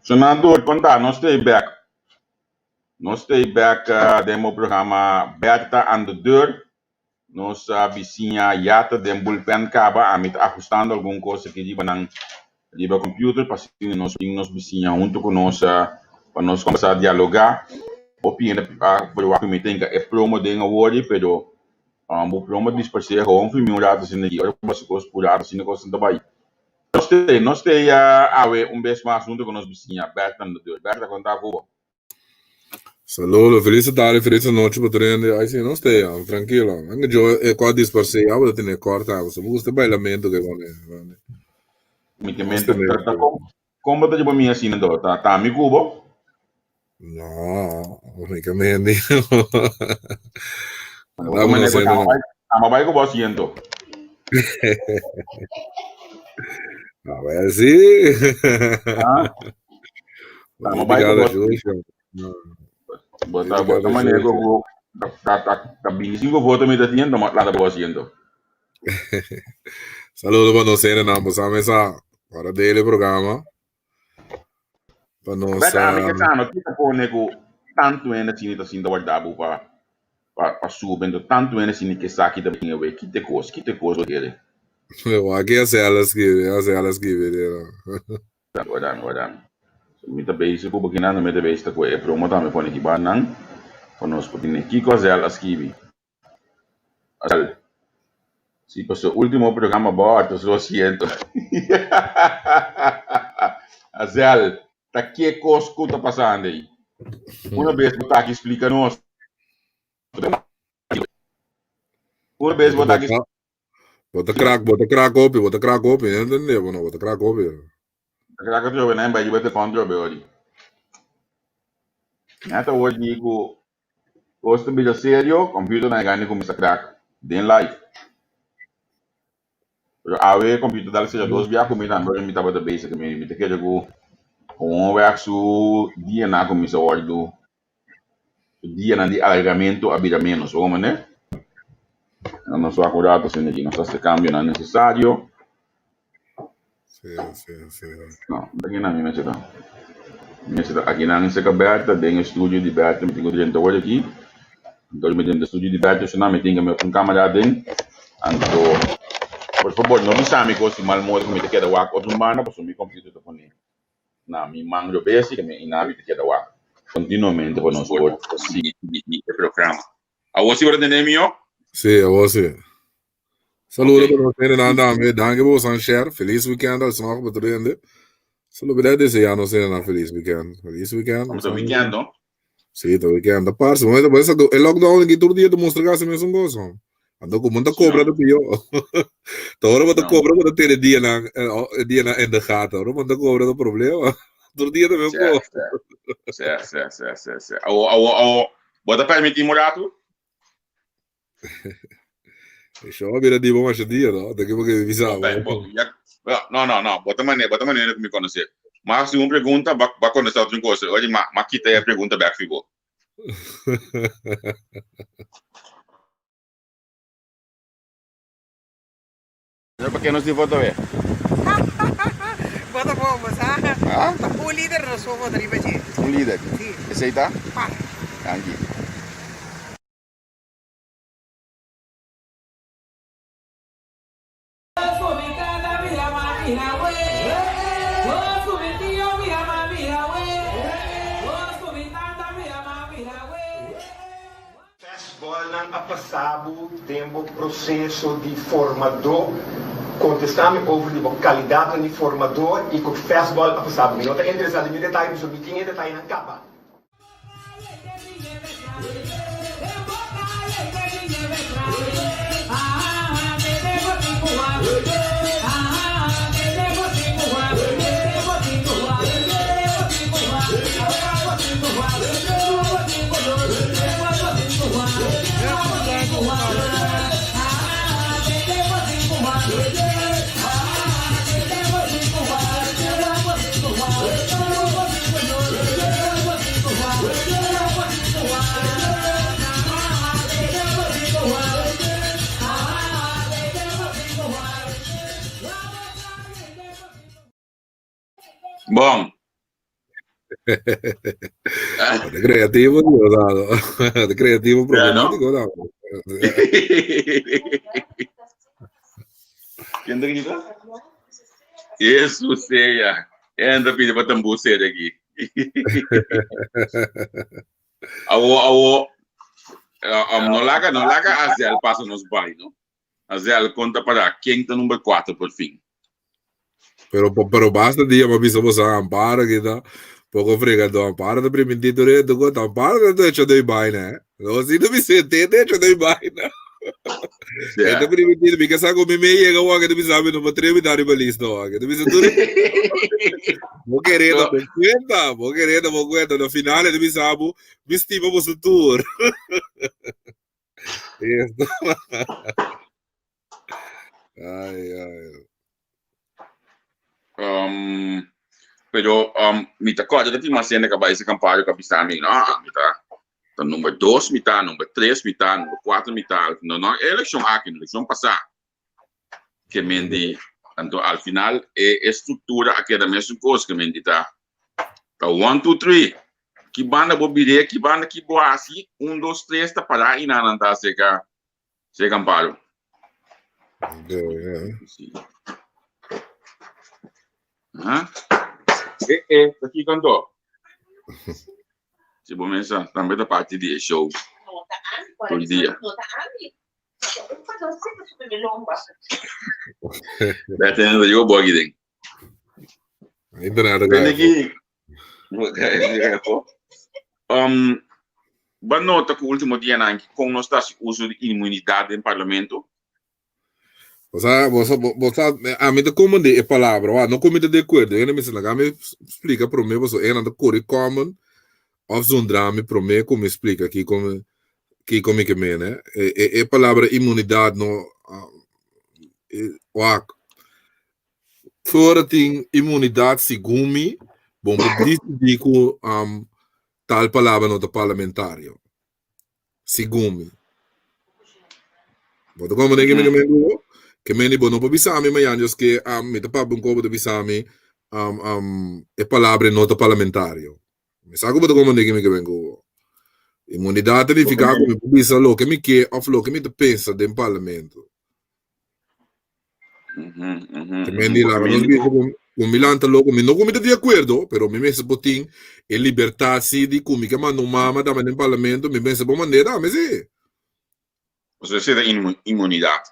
Sona tur konta, nos ta ei bek. Nos ta ei bek den bo programa Bertha aan de deur. Nos bisiña ya ta den bullpen kaba. Ami ta ahustando algun kos aki riba nan riba computer pa asina nos tin nos bisiña hunto ku nos pa nos kombersá dialogá. Hopi hende a proba ku mi tin e promo den awor pero bo promo a disparsé gewoon fin mi un rato asina aki. Ora bo hasi kos purá asina kosnan ta bai. Nos te nos te awe un bes mas hunto ku nos bisiña Bertha Ndudur. Bertha konta ku bo. Saludo, feliz tarde, feliz noche pa tur hende. Ay, sí, nos te ya, tranquilo. Anke yo e ko dispersé, ya bo tene korta, bo gusta e bailamento ke kone. Mi te mente, ta, ta, kon, kon bo ta lleva mi asina do? Ta, ta mi kubo? No, mi ke mendi. Bo ta mane ko tama bai, tama bai ku bo asiento. A ver, sí. Ah? Tama bai ku bo Bo ta, bo ta mane ko ku ta, ta, ta 25 voto mi ta tiendo, ma landa bo asiento. Saludo pa nos hendenan, bo sa mesa para dele programa. Pa nos Beta, ami ke sa no kita pone ku tantu hende asina ta sinta warda bo pa pa pa subi, ento tantu hende asina ke sa kita bin awe, kita e kos, kita e kos bo kere. Wak e hasi ala skibi, hasi ala skibi dero. Warda mi, warda mi. Mi ta bezig ku bokinan, mi ta bezig ta ku e promo tambe pone ki bannan pa nos por tene. Kiko Azel a skibi? Azel, Si paso ultimo programa bo a ta lo siento. Azel, ta ke kos ku ta pasando ei? Una bes bo ta aki splika nos. Una bes bo ta aki. Bo ta krak, bo ta krak hopi, bo ta krak hopi, no entende bo no, bo ta krak hopi. Ta krak atrobe, nan bai riba telefòn atrobe ori. Nan ta wor di ku kos ta bira serio, computer nan e gana di kuminsá krak den live. Pero awe computer dal sera dos bia ku mi tambe ora mi tabata bezig, mi mi ta kere ku gewoonweg su dianan a kuminsá wòrdu Su dianan di alargamentu a bira ménos, bo comprende? Nos wak un rato asina aki, nos hasi kambionan nesesario. Sí, sí, sí. No, aki nan mi mester ta. Mi mester ta aki nan serka Bertha, den e studio di Bertha, mi tin ku drenta wor aki. Anto mi drenta studio di Bertha, so nan mi tin ku mi un kamera aden. Anto, por fabor, no bisa mi kos di mal modo ku mi ta keda wak otro banda, pasobra mi computer ta pone Na mi man lo besi ke mi inabi ta keda wak kontinuamente pa nos por sigui e programa. Awor si bo ta tende mi yo? Sí, awor sí. Saludo pa nos hendenan tambe. Danki pa boso share. Feliz weekend alsnog pa tur hende. Solo bida desea nos hendenan feliz weekend. Feliz weekend. Vamos a weekend, no? Sí, ta weekend. Ta parce. Momento, bo sa e lockdown aki tur dia ta mustra casi mesun cosa. Anto como ta cobra ta pio. Ta ora bo ta cobra bo ta tene dianan, eh, dianan in de gaten. Ora bo ta cobra ta problema. Tur dia ta mesmo cosa. Sí, sí, sí, sí, sí. Awo, awo, awo. Bo ta permiti un rato? E show a bira di bo masha dia, no? Ta ki bo ke bisa. No, no, no. Bo ta manera, bo ta manera ku mi konosé. Mas un pregunta, ba, ba contesta otro cosa. Oye, ma, ma kita e pregunta back fi bo. Pa ke nos tin foto we? Bo ta bon, bo sa. Ah? Ta un lider nos por vota riba dje. Un lider? Si. Esey ta? Par. Danki. Fastballnan a pasa bo den bo proseso di formadó? Kontestá mi over di bo kalidatnan di formadó i ku fastball a pasa bo. Mi no ta interesá den mi detaye pasobra mi tin e detayenan kaba. Bon. De creativo, Diosdado. De creativo Ja, no? problemático, no? Ken ta grita? Jesus sea. Entra pide pa tambú serio aquí. Awo, awo. No laga, no laga Azel pasa nos bai, no? Azel, konta para ken ta number 4 por fin. Pero, pero basta dia pa bisa boso Amparo ki ta poco fregador. Amparo ta primintí tur e tuko. Amparo ta hecho doy vaina, eh. No, si no bisa te te hecho doy vaina. Yeah. E ta primintí, mi ka sa ku mi me llega wa que te bisa mi no pa trevi dari ba listo wa que te bisa tur. Bo queriendo, bo cuenta, bo queriendo, bo cuenta. No final te bisa bu, mi estima boso tur. Esto. Ai, ai. Pero mi ta kòrda ta tin mas hende ka bai ese kampario ka bisa mi, no, mi ta ta number dos mi ta, number tres mi ta, number kuater mi ta. No, no e elekshon aki, elekshon pasá. Ke men di, anto al final e e struktura a keda mesun kos, ke men di ta ta one, two, three. Ki banda bo bire, ki banda ki bo hasi, un, dos, tres ta pará i nan nan ta seka seka amparo. Sí. Aha. Eh, eh, ta kiko anto? Si bo mesa tambe ta parti di e show. Tur dia. Bete no digo bo aki den. Internet Tende ki Um, ba nota ku último dianan ki kon nos ta hasi uso di inmunidat den parlamento? Bosa, bosa, bosa, a mi ta komprendé e palabra, wa, no ku mi ta di akuerdo, e mi laga mi splika promé, pasobra e nan ta kore common òf zundra mi promé ku mi splika kiko mi, kiko mi ke mene. E, e, e palabra inmunidat no, wak, Ora tin inmunidat segun mi, bon por disidí ku tal palabra no ta parlamentario. Segun mi. Bo ta komprendé ke mi ke men digo? Ke men di bo no por bisa mi mañana djos ke mi ta papia un kos bo ta bisa mi e palabra no ta parlamentario. Mi sa ku bo ta komprendé ke mi ke men ku bo. Inmunidat ta nifiká ku mi por bisa loke mi ke òf loke mi ta pensa den parlamento. Te men di laga nos bisa ku ku mi lanta loko, mi no ku mi ta di akuerdo, pero mi mester por tin e libertat si di ku mi ke manda un mama tambe den parlamento, mi mester por mand'é tambe si. Pasobra esei ta inmunidat.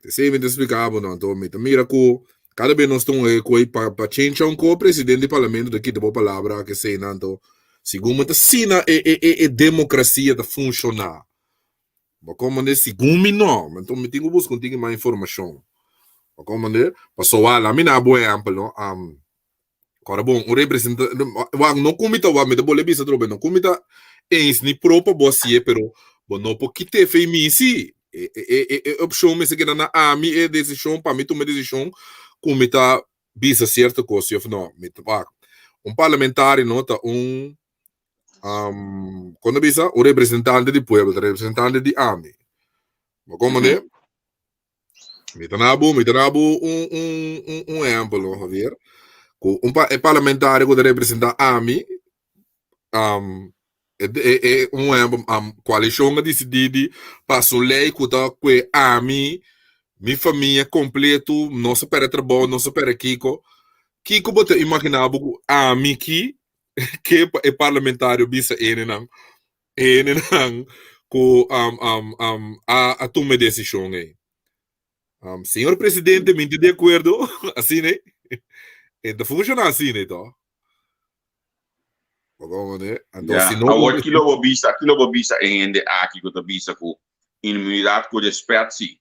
Esei mi ta splika bo no, anto mi ta mira ku kada bes nos ta un koe pa pa chencha un koe presidente di parlamento ta kita bo palabra ke eseinan, anto segun mi ta asina e e e demokrasia ta funshoná. Bo komprende? Segun mi no. Enton mi tin ku buska un tiki mas informashon. Bo komprende? Pasobra wak, mi na bo ehèmpel no. Kòrda bon, un representa-, wak, no ku mi ta wak, mi ta bolbe bisa atrobe, no ku mi ta eens ni pro pa bo hasié, pero bo no por kit'é fe mi sí. E, e, e, e opshon mester keda na ami, e desishon, pa mi tuma e desishon ku mi ta bisa sierto kos sí òf no. Mi ta wak. Un parlamentario no ta un um, kon ta bisa? Un representante di pueblo, ta representante di ami. Bo komprende? Mi ta na bo, mi ta na bo un, un, un, un ehempel, no, Javier. Ku un pa, e parlamentario ku ta representa ami, um, e, e, e, un ehempel, um, koalishon a disidí di pasa un lei ku ta kue ami, mi famia kompleto, nos a pèrdè trabou, nos a pèrdè kiko. Kiko bo ta imaginá bo ku ami ki ke pa e parlamentario bisa enenan, enenan ku um, um, um, a, a tuma e desishon ei? Um, señor presidente, mi ta di akuerdo, asina ei. E ta funshoná asina ei, to? Anto, Ja, si no awor kilo bo bisa, kilo bo bisa e hende aki ku ta bisa ku inmunidat ku respet si.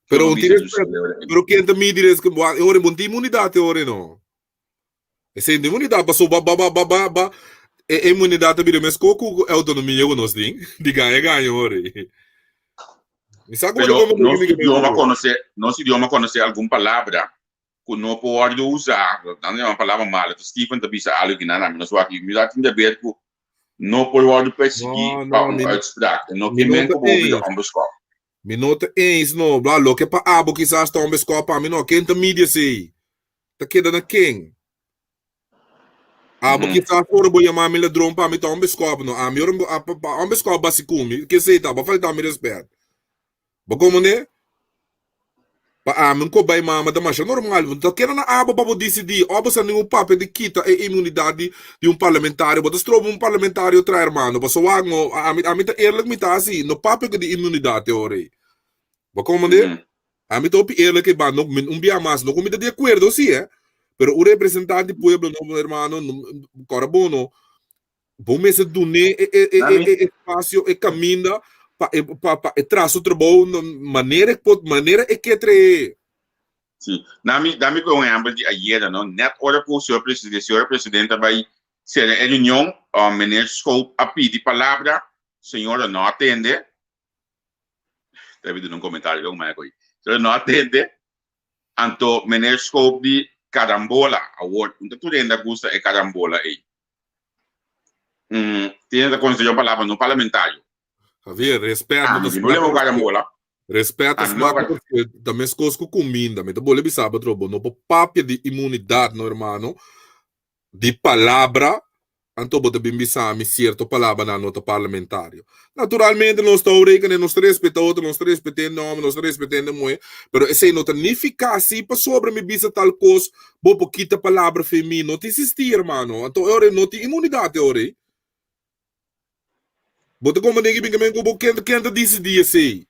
Pero un tin respet, pero ken ta midi res ku e ora bon tin inmunidat e ora no. Esei no inmunidat paso ba ba ba ba ba ba e inmunidat ta bira mes ko ku autonomia ku nos tin di gaña gaña ora. Mi sa ku bo ta Pero komprende nos mi idioma konosé, nos idioma konosé algun palabra ku no por wòrdu usá, nan ta yama palabra malo, ta Stephen ta bisa algu ki nan ami no swak, i mi ta tin di haber ku no por wòrdu persiguí No, pa no, un mi, uitspraak, e no mi ke no men ta ku bo bira eens. onbeskòp. Mi no ta eens, no. Bla, loke pa abo kisas ta onbeskòp, pa mi no. Ken ta midi esei? Ta keda na ken? Abo kisas ora bo yama mi ladron, pa mi ta onbeskòp, no. Ami ora bo, pa, pa onbeskòp basi ku mi, kesei ta, bo falta mi rèspèt. Bo komprendé? Pa ami un kobay mama ta masha normal. Bo ta keda na abo pa bo disidí. Ò bo sa ningun papia di kita e inmunidat di di un parlamentario. Bo ta stroba un parlamentario traha hermano. Pasobra wak no, ami ami ta eerlijk mi ta hasi. No papia ku di inmunidat e ora ei. Bo komprendé? Ami ta hopi eerlijk ei ba. No, mi un bia mas no ku mi ta di akuerdo si eh. Pero un representante di pueblo no hermano, kòrda bon no. Bo mester dun'é e, e, e, e, e espacio, e caminda pa e, pa, pa e traha su trabou manera e pot, manera e ke trae. Sí. Dami, dami ku un ehempel di ayera, no? Net ora ku señor presidente, señora presidente a bai sera e reunion, uh, meneer Schoop a pidi palabra, señora no a tende. Ta duna un comentario loco maya koy. Señora no a tende. Anto meneer Schoop di carambola. Awor, un ta tur hende a gusta e carambola ei. Mm, tiene ta considera palabra no parlamentario. Javier, respet Ah, no ta mi problema smaak carambola. Respet ta Ah, mi smaak no porque ta meskos ku kuminda. Mi ta bole bisa bo trobo, no por papia di inmunidad, no hermano, di palabra, anto bo ta bin bisa mi cierto palabranan no ta parlamentario. Naturalmente nos ta rekenen, nos ta respeta otro, nos ta respeta hende homber, nos ta respeta hende muher, pero esei no ta nifica si pasobra mi bisa tal cos bo por kita palabra fe mi, no ta existi hermano, anto e ora no tin inmunidad e ora ei. Bo ta comprende ki bin ku bo ken ken ta dicidi esei?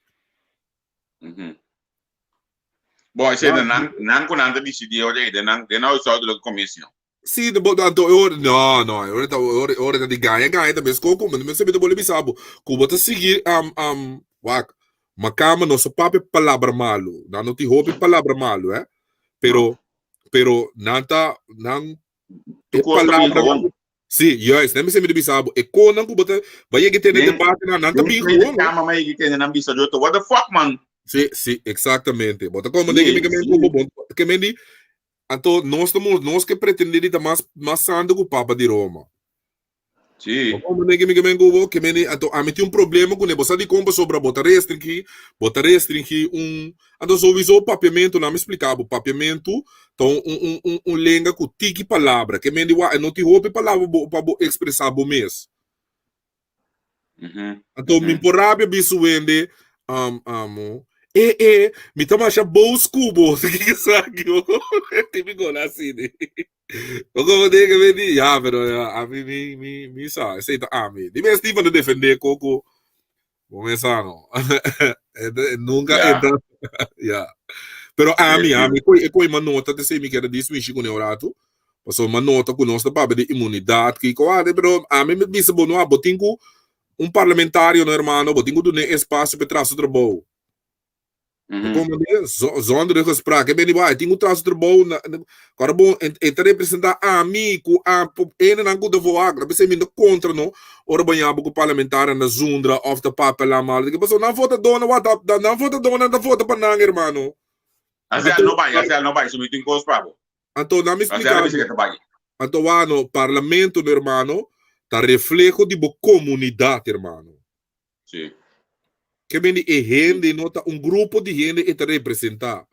Bon, esei ta nan nan ku nan ta dicidi e ora ei den nan den nan huishoudelijke commissie. Sí, de bo, anto e ora, no, no, e ora ta, e ora, e ora ta di gaña, gaña ta mes koko, mi mi ta bole bisa bo, ku bo ta sigui, um, um, wak, makamba no sa papia palabra malu, nan no tin hopi palabra malu, eh, pero, pero nan ta, nan, Tu e kos ta bin palabra, gewoon. sí, juist, nan mi ta bisa bo, e konan ku bo ta, ba yega tene Den, debate nan, nan ta den bin tweede gewoon, no? kamer ma yega tene nan bisa, yo, what the fuck, man? Sí, sí, exactamente. Bo ta komprende ke mi Sí, ke men ku sí. bo, bo, ke men di, Anto nos ta mus nos ke pretende di ta mas mas santo ku Papa di Roma. Sí. Bo komprende ke mi ke men ku bo? Ke men di anto ami tin un problema kuné. Bo sa dikon? Pasobra bo ta restringí bo ta restringí un anto souwiso papiamentu nan mi splika bo papiamentu ta un un un un un lenga ku tiki palabra. Ke men di wak e no tin hopi palabra bo pa bo ekspresá bo mes. Anto mi por rabia bisu wende um, amo. E e, mi ta masha boos ku bo. Kiko sa ki bo? Típico la así de. O como de que me di, ya, pero ya, a mi mi mi mi sa, esei ta ami. Di mes tipo de defender koko. Bo me sa no. Nunca entra. Ya. Pero ami, ami koi e koi manota te sei mi kere dis mishi kune orato. Paso manota ku nos ta papia di imunidat kiko ade, pero ami mi bisa bo no a bo tin ku un parlamentario no hermano, bo tin ku dune espacio pa e traha su trabou. Bo komprende? Zonder ruggespraak. E beni bo, ai tin ku traha su trabou na, kòrda bon, e ta representa ami ku a hendenan ku ta voak. Ta p'esei mi ta kontra no ora bo ña bo ku parlamentario na zundra òf ta papia la malo. Pasobra nan votadónan wak ta, nan votadónan ta vota pa nan hermano. Asel no bai, asel no bai, si mi tin kos pa bo. Anto nan mi Asel splika a bisa bo. ke ta bai. Anto wano, parlamento, no hermano, ta refleho di bo komunidat, hermano. Sí. Ke men di e hende no ta un grupo di hende e ta representá.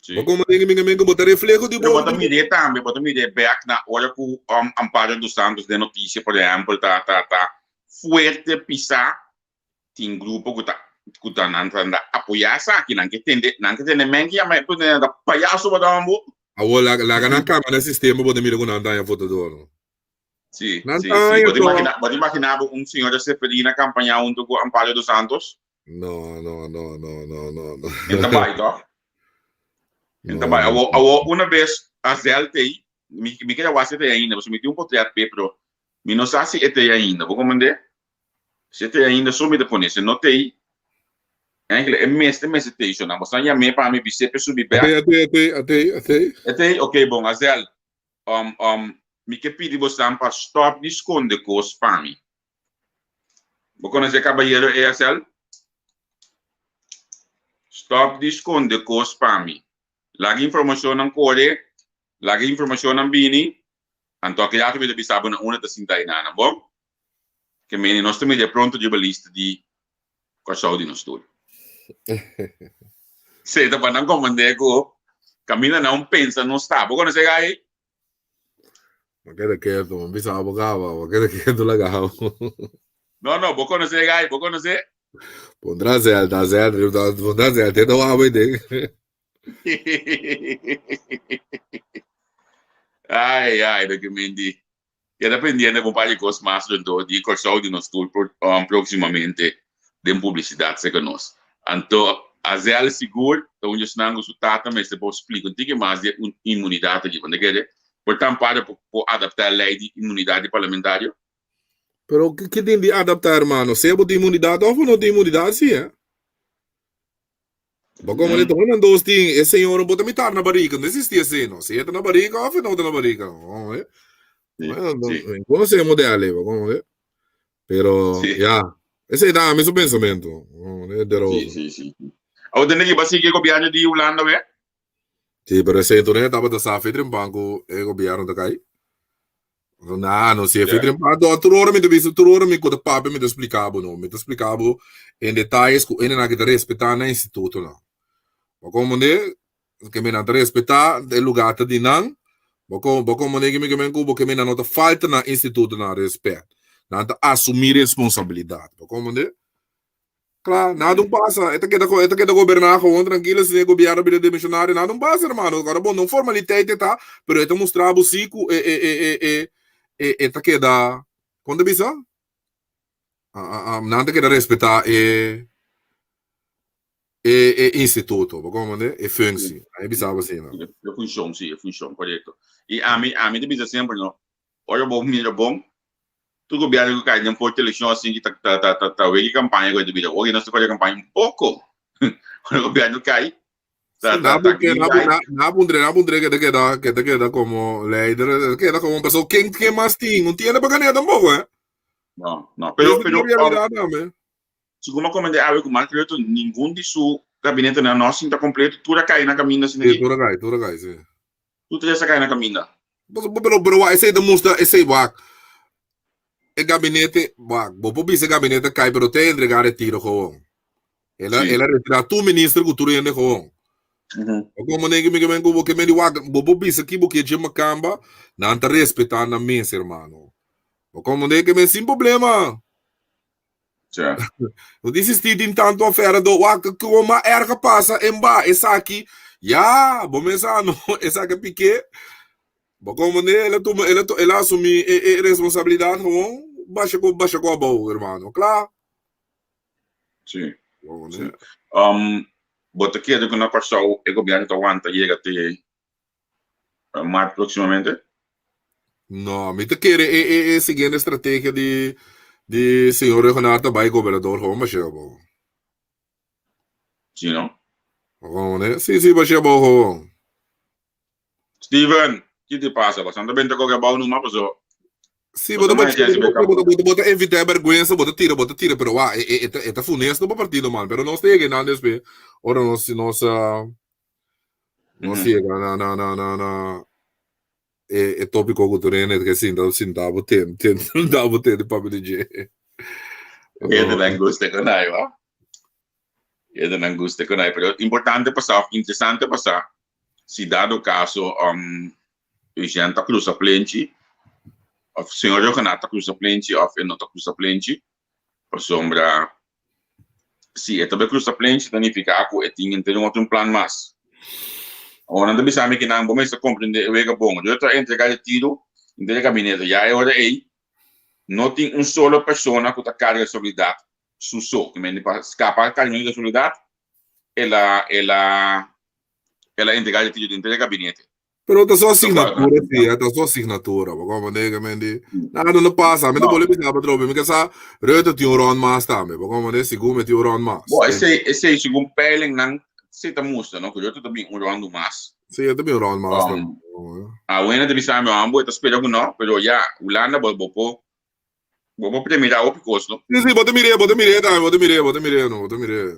Sí. Bo komo den minga menga bo ta refleho di Pero bo. bo ta mir'é tambe, bo ta mir'é bek na ora ku um, Amparo dos Santos den notisia, por ehèmpel, ta ta ta fuerte pisá, tin grupo ku ta ku ta nan ta anda apoyá esaki, nan ke tende, nan ke tende men ke yama e presidente ta payaso bo ta hombo. Awor laga laga nan kambia nan sistema bo ta mira ku nan ta haña votador no. Sí, Nan sí, ta sí. haña Bo ta to. imagina, bo ta imagina bo un señora Seferina kampañá hunto ku Amparo dos Santos? No, no, no, no, no, no, no. En ta bai, toch? En ta No, bai. no. Awo, awo una bes Azel tei, mi, mi keda wak si e tei ainda, pasobra mi tin un potret p'e, pero mi no sa si e tei ainda. Bo komprendé? Si e tei ainda, so mi ta pone. Si no tei, eigenlijk e mester mester tei. So nan bo sa yam'é pa mi bis'é p'e subi bèk. Atei, atei, atei, atei, atei. E tei? Oké, bon. Azel, um, um, mi ke pidi bosan pa stòp di skonde kos pa mi. Bo konosé kabayero ESL? Stòp di skonde kos pa mi. Laga informashonnan kore, laga informashonnan bini, anto aki rato mi ta bisa bo na unda ta sinta enanan, bon? Ke meni nos ta mira pronto riba lista di Kòrsou di nos tur. Se ta pa nan komand'é ku kaminda nan pensa nos ta. Bo konosé gai ei? Ma keda ketu, ma bisa bo kaba, ma keda ketu laga bo. No, no, bo konosé gai, bo konosé? Pondra Zelda, Zelda, pondra Zelda, te wou bai den. Ai, ai, lo ke mendi. Keda pendiente pa un par di kos mas rondó di Kòrsou di nos tur próksimamente den publisidat serka nos. Anto Azel sigur ta un di esnan ku su tata mester por splika un tiki mas di e inmunidat aki. Bo ta kere? Por ta amparo por por adaptá e lei di inmunidat di parlamentario? Pero ki tin di adaptá hermano? Sea bo tin inmunidat òf bo no tin inmunidat si eh. Bo como de todos nan dos tin e señor bo ta mitar na barrica, no existi ese no. Si e ta na barrica of e no ta na barrica. Oh, eh. Sí, Bueno, no, sí. no conoce modelo, eh, como de. Pero Sí. ya, ese da mi su pensamiento. Oh, de, de Sí, rosa. sí, sí. Awor tende ki ba sigui gobierno di Hulanda we? Sí, pero ese entonces tabata sa fitrin banco e gobierno ta kai. Na, no si e fitrin banco, tur ora mi ta bisa, tur ora mi ku ta papia mi ta splika bo no. Mi ta splika bo en detalles ku ene nan ki ta respetá na instituto nan. Bo komprendé? Ke mi nan ta respetá e lugar ta di nan. Bo kom, bo komprendé ke mi ke men ku bo ke mi nan no ta falta na instituto nan respet. Nan ta asumí responsabilidat. Bo komprendé? Kla, nada un pasa. E ta keda, e ta keda goberná gewoon trankilo sin e gobierno bira demisionario. Nada un pasa, hermano. Ora bon, no formaliteit e ta, pero e ta mustra bo si ku e e e e e e e ta keda, kon ta bisa? Nan ta keda respetá e e e instituto, bo komprende? E functie. Nan e bisa bo asina. E funshon, si, e funshon, korekto. I ami, ami ta bisa semper, no, Ora bo mira bon, tur gobierno ku kai den forte elekshon asin ki ta ta ta ta weki kampaña ku e ta bira. Oki nos ta kore kampaña un poko. Ora gobierno kai, ta Sí, ta ta green light. Na pundre, na pundre ke ta keda, ke ta keda komo leider, keda komo paso ken ken mas tin? No tiene pa gané tampoco, eh. No, no. Pero Esa pero ta realidad tambe. Segun a komende awe ku Mark Rutte, ningun di su gabinetenan no a sinta kompleto, tur a kai na kaminda asina Sí, aki. tur a kai, tur a kai, sí. Tur tres a kai na kaminda. Pero, pero wak, esei ta mustra, esei wak, e gabinete, wak, bo por bisa e gabinete a kai, pero te a entrega retiro gewoon. El a, Sí. el a retira tur minister ku tur hende gewoon. Bo komo negi mi ke men ku bo ke men di wak, bo por bisa ki bo ke dje makamba, nan ta respetá nan mes, hermano. Bo komo negi ke men sin problema. Ja. No di existi tin tanto affaire do wak como ma erg pasa en ba esaki ya bo mesa no esaki pique bo como ne ela tuma ela ela asumi e, e responsabilidad gewoon basha ko basha ko abou hermano kla Sí. Bo Sí. ne Bo ta kere ku na Kòrsou e gobièrnu ta wanta yega te Maart próximamente? No, mi ta kere e e e siguiente estrategia di di señor Reugenard ta bai gobernador gewoon basha abou. Sí, no? Gewoon, eh? Sí, sí, basha abou gewoon. Steven, ki te pasa? Bastante benta koke abou numa, paso Sí, bo ta Bota bo ta bo ta bo ta evita e bergüenza, bo ta tira, bo ta tira, pero wa, e e e ta e ta funesto pa partido man, pero nos ta yega einan despues, ora nos nos nos yega na na na na na. e e tópiko ku tur hende ke sinta sinta bo ten ten da bo ten papia di dje. Hendenan gusta kon ai wa. Hendenan gusta kon ai, pero importante pa sa of interesante pa sa si dado kaso um Eugène ta krusa plenchi of señor Rhuggenaath ta krusa plenchi of e no ta krusa plenchi pasobra si e ta bai krusa plenchi ta nifiká ku e tin henter un otro plan mas. Awor nan ta bisa mi kinan bo mester komprendé e wega bon. Yo ta entregá e tiru henter e gabinete. Ya e ora ei no tin un solo persona ku ta karga responsabilidat su so. Ki mende pa skapa karga responsabilidat el a el a el a entregá e tiru henter e gabinete. Pero ta su asignatura sí, eh, ta su asignatura. Bo comprende que men di, nada no pasa. Mi ta bole bisa patrón, mi sa Rutte tin un rond mas tambe. Bo comprende, segun mi tin un rond mas. Bo, esei, esei segun peiling nan si ta mustra, no, ku Rutte ta bin un rond mas. Sí, ta bin un rond mas tambe. Awena ta bisa mi ambo, e ta spera ku no, pero ya, Hulanda bo bo por bo por premira hopi kos, no. Sí, sí, bo ta mir'é, bo ta mir'é tambe, bo ta mir'é, bo ta mir'é, no, bo ta mir'é.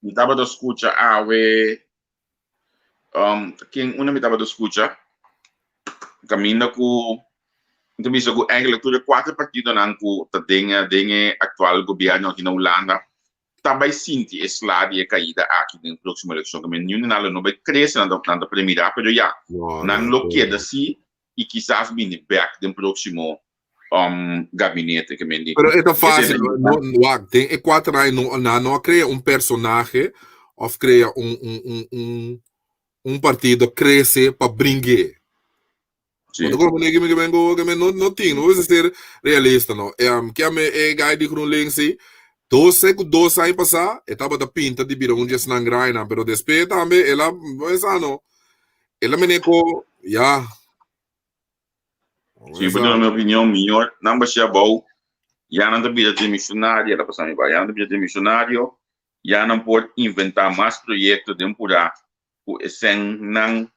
Mi tabata skucha awe Um, ken una mi tabata skucha, kaminda ku mi ta bisa ku eigenlijk tur e kuater partidonan ku ta den den e aktual gobièrnu aki na Hulanda ta bai sinti e sla di e kaida aki den próksimo elekshon. Kaminda niun di nan lo no bai krese, nan ta nan ta premirá, pero ya, nan lo keda si i kisas bini bèk den próksimo um, gabinete ke men di. Pero e ta fácil, no, wak, den e kuater aña no, nan no a krea un personahe of krea un, un, un, un, un partido krese pa bring'é. Sí. Bo ta comprende ke mi ke men ke men no, no tin, no mester ser realista no. E, um, ke ame e guy di GroenLinks si, dos se ku dos aña pasá, e tabata pinta di bira un dje esnan grainan, pero despues tambe el a, bo sa no, el a mene ko, ya. Si mi por duna mi opinion, mior nan bashia abou, ya nan ta bira demisionario, el a pasa mi bai, ya nan ta bira demisionario, ya nan por inventa mas proyecto den pura ku e sennan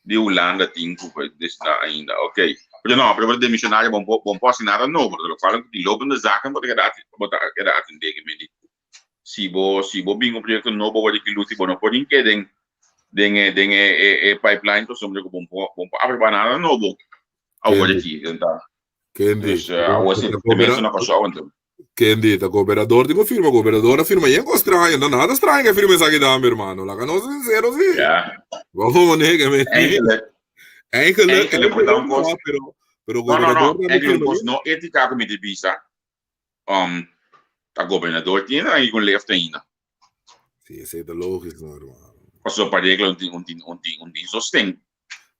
di Hulanda tin ku destina ainda. Ok. Pero no, pero bo ta demisionario, bo bo por hasi nada nobo, lo cual di lopende zaken bo ta keda bo ta keda atende. Si bo si bo bin un proyecto nobo bo di ki luti, bo no por hinke den den e den e e e pipeline pasobra ku bo por bo por aproba nada nobo awor Kendi. aki ta. Kendi. Dus awor si te menso na Kòrsou anto. Kendi ta gobernador tin ku firma gobernador a firma yen kos straño no nada straño ke firma esaki tambe hermano laga nos sincero si. Ya. Bo mane ke me Eigenlijk Eigenlijk eigenlijk por ta un kos no pero pero No no no gobernador tambe eigenlijk un firma kos no étika ku mi ta bisa um ta gobernador tin ahí ku left ainda. Sí, esei ta lógico, no, hermano. Pasobra pa regla un tin un tin un tin un tin sosten.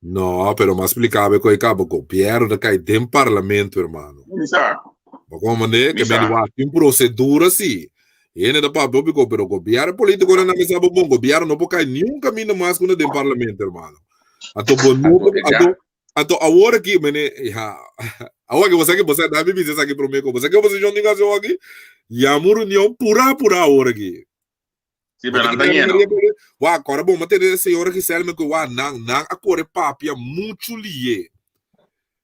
No, pero mas explicabe cu e cabo gobierno ta cay den parlamento, hermano. Mi sa. Bo comprende? Mi Que sa. men wak tin procedura si. Hende ta papia hopi ko, pero gobierno politico na mesa bo bon gobierno no por cay ni un camino mas cu na den parlamento, hermano. Anto bo no Anto, e anto anto awor aki mene ya awor aki bo sa ki bo sa dami bisa esaki prome ko bo sa ki oposicion tin ku hasi awor aki yama un reunion pura pura awor aki. Sí, pero nan ta yeno. Wak, ora bo mantene señora Giselle me ku wak nan nan a kore papia muchu liye.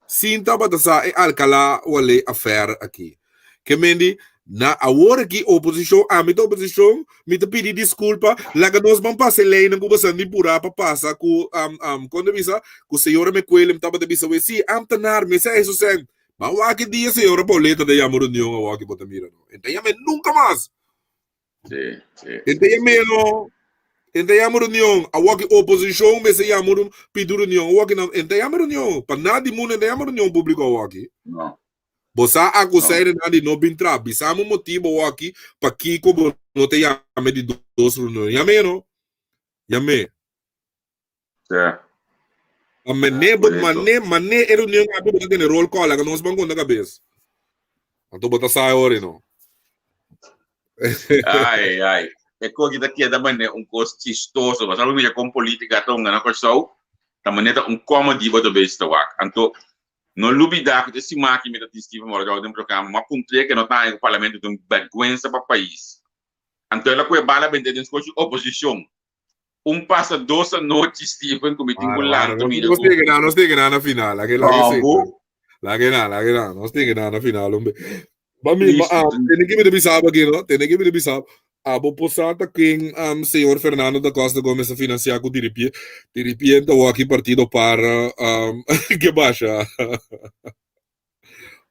Sin tabata sa e Alcalá Wale affaire aki. Ke mendi, na awor aki oposicion, ami ta oposicion, mi ta pidi disculpa, laga nos ban pasa e leynan ku boso di pura pa pasa ku um, um, kon ta bisa, ku señora Mecuelem tabata bisa we, si, ambtenaar, mester a eso sen. Ban wak e dia señora Pauleta ta yama reunion awor aki bo ta mira no. E ta yama nunca mas. Sí, sí. Enta yama no. Enta yama reunion. Awor ki oposicion mester yama un pidi reunion. Awor ki nan enta yama reunion. Pa nada di mundo enta yama reunion publico awor ki. No. Bo sa acusá no. nan di no bin tra. Bisami un motibo awor ki pakiko bo no ta yama di dos reunion. Yam'e no. Yam'e. Sí. A mane, bo mane, mane e reunion abi bo ta tene roll call, laga nos ban konta kabes. Anto bo ta sa e ora no. Ai, ai. E koki ta keda mane un kos chistoso. Bo sa mira kon politika ta hunga na Kòrsou, ta mane ta un comedy bo ta bezig ta wak. Anto, no lubida ku te siman aki mi ta tin Steven Morgau den programa, mi a puntr'é ke no ta haña ku parlamento ta un bèrgwensa pa pais. Anto el a kohe bala bent'é den skochi oposishon. Un pasa dos anochi, Steven, ku mi tin ku lanta mira ku. Nos tin gana, nos tin gana na final. Laga laga sí. Laga na, laga na. Nos tin gana na final, hombre. Ba mi, ba, ah, tene que me bisa aki, no? Tene que me bisa. Abo por sa ta ken señor Fernando da Costa Gomez a financia cu diripiente awor aki partido par ke basha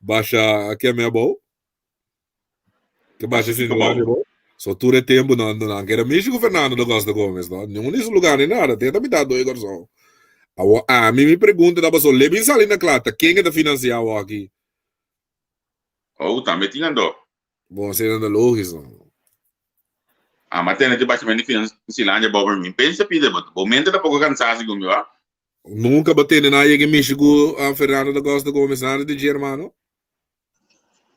basha keme abou? Ke basha Sinterklaas abou? So tur e tempo nan nan keda mishi cu Fernando da Costa Gomez no? Ningun di su lugar ni nada, te ta mitad doy Corsou. Awor ami mi pregunta ta paso le bin sali na cla ta ken e ta financia awor aki? Oh, tambe tin anto. Bon, asina ta lógico. Ah, ma tene te bashament di Finlandia boven mi. Pensa pide, bo, bo mente ta poco cansá segun mi, wa? Nunca bo tene na yega mishi cu Fernando da Costa Gomez nada di dje, hermano.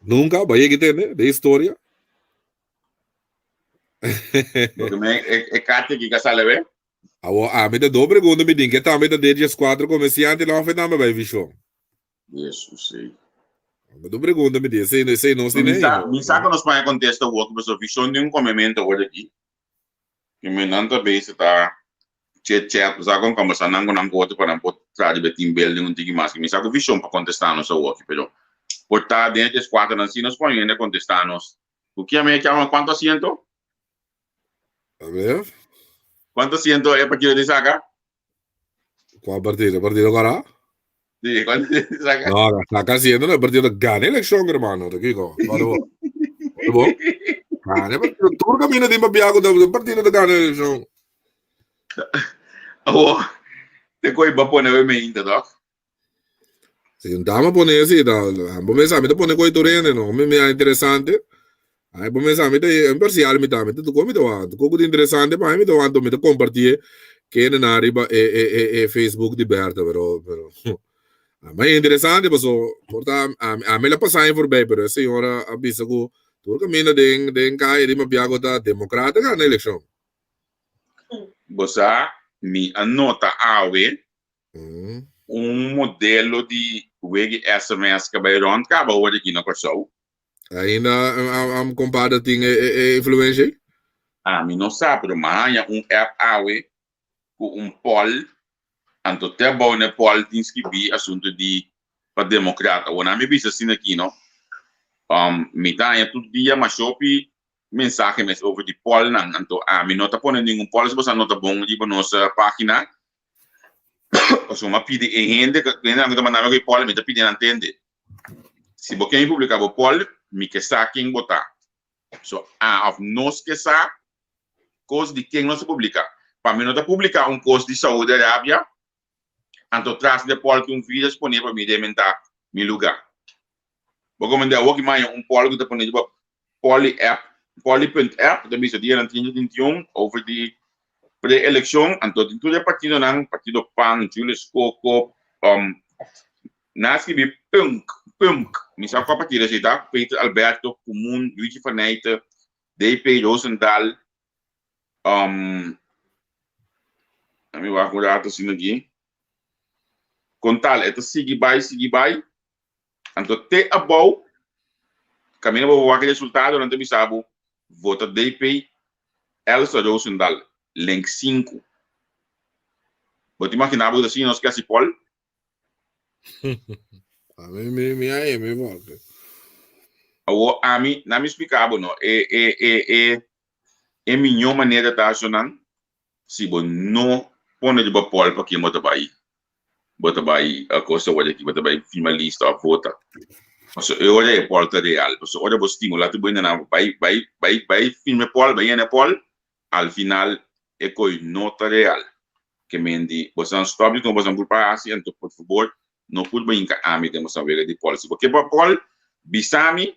Nunca, bo yega tene de historia. Porque me e, e karte ki ka sale we. Awo, ami ta do pregunta mi din ke tambe ta de dje cuatro comerciante no of tambe bai vision. Jesus, sí. Mi do pregunta mi di, esei, esei nos Mi tin sa, ei. mi sa ku nos paña kontesta wok, pasobra vision di un komemento awor aki. I mi nan ta bezig ta chit chat, bo sa kon kombersá nan ku nan ku otro pa nan por traha riba e team building un tiki mas. Mi sa ku vision pa kontestá nos awor aki, pero por ta den e djes kuater nan si nos pon hende kontestá nos. Ku kia mi a chama kuantu asiento? A ver. Kuantu asiento e partido di saka? Cual partido? Partido Corá? Sí, cuál saca? No, saca haciendo no, partido gana elección, hermano. Te kiko. Para bo. Para bo. Gana partido. Tur camino din papia ku ta partido te gana elección. Oh, te koi ba pone we me inta, toch? Si un dama pone así, ta, bo mesa mi ta pone koi turene, no, mi mi interesante. Ay, bo mesa mi ta imparcial mi ta, mi ta tuko mi ta wa, tuko ku interesante pa mi ta wa, mi ta compartir kende na riba e e e e Facebook di Berta, pero pero ma interesante paso por ta a mi la pasa ahí voorbij, pero e señora a bisa ku tur caminda den den calle di Mapiago ta democrata gana eleccion. Bo sa, mi a nota awe un modelo di wegi sms ka bai rond kaba awor aki na Kòrsou. Ainda am compadre tin e, e, e influencia ei? Ami no sa, pero mi a haña un app awe ku un poll, anto te abou na e poll tin skibí asuntu di pa demokrat. Awor nan mi bisa asina aki no, um, mi ta haña tur dia mashopi mensahe mes over di pollnan, anto ami no ta pone ningun poll, si boso a nota bon riba nos pagina, Pasobra mi a pidi e hende, hendenan ku ta manda mi ku e pòl, mi ta pidi nan tende. Si bo ke mi publiká bo pòl, mi ke sa ken bo ta. So, a òf nos ke sa kos di ken nos ta publiká. Pa mi no ta publiká un kos di Saudi Arabia, anto tras di e pòl tin un virus poné pa mi rementá mi lugá. Bo komende awor ki maña un pòl ku ta pone riba Poly app, Poly punt app ta bisa dianan trinta 31 over di pre-elekshon, anto tin tur e partidonan, partido pan, Julius Koko, um, nan a skibi punk, punk, mi sa kua partido esei ta, Peter Alberto, Komun, Luigi van Nijte, DP, Rosendaal, um, mi wak un rato asina aki, kon tal, e ta sigui bai, sigui bai, Anto te abou, kaminda bo wak e resultado nan ta bisa bo vota DP Elsa Rozendal, link sinku. Bo ta imagina bo ta asina nos ke hasi pòl? Ami mi mi a emi porque. Awor ami, na mi splika bo no, e e e e e miñó manera ta ashonan si bo no pone riba pòl pa ken bo ta bai bo ta bai kos awor aki bo ta bai firma lista òf vota. Pasobra e ora e pòl ta real. Pasobra ora bo stimulá tur bo hendenan bai bai bai bai firma e pòl, bai yena e pòl, al final e koi no ta real. Ke men di boso stòp di kon boso por pa hasi anto por fabor no purba hinka ami den boso wega di pòl. Si bo ke pa pòl bisa mi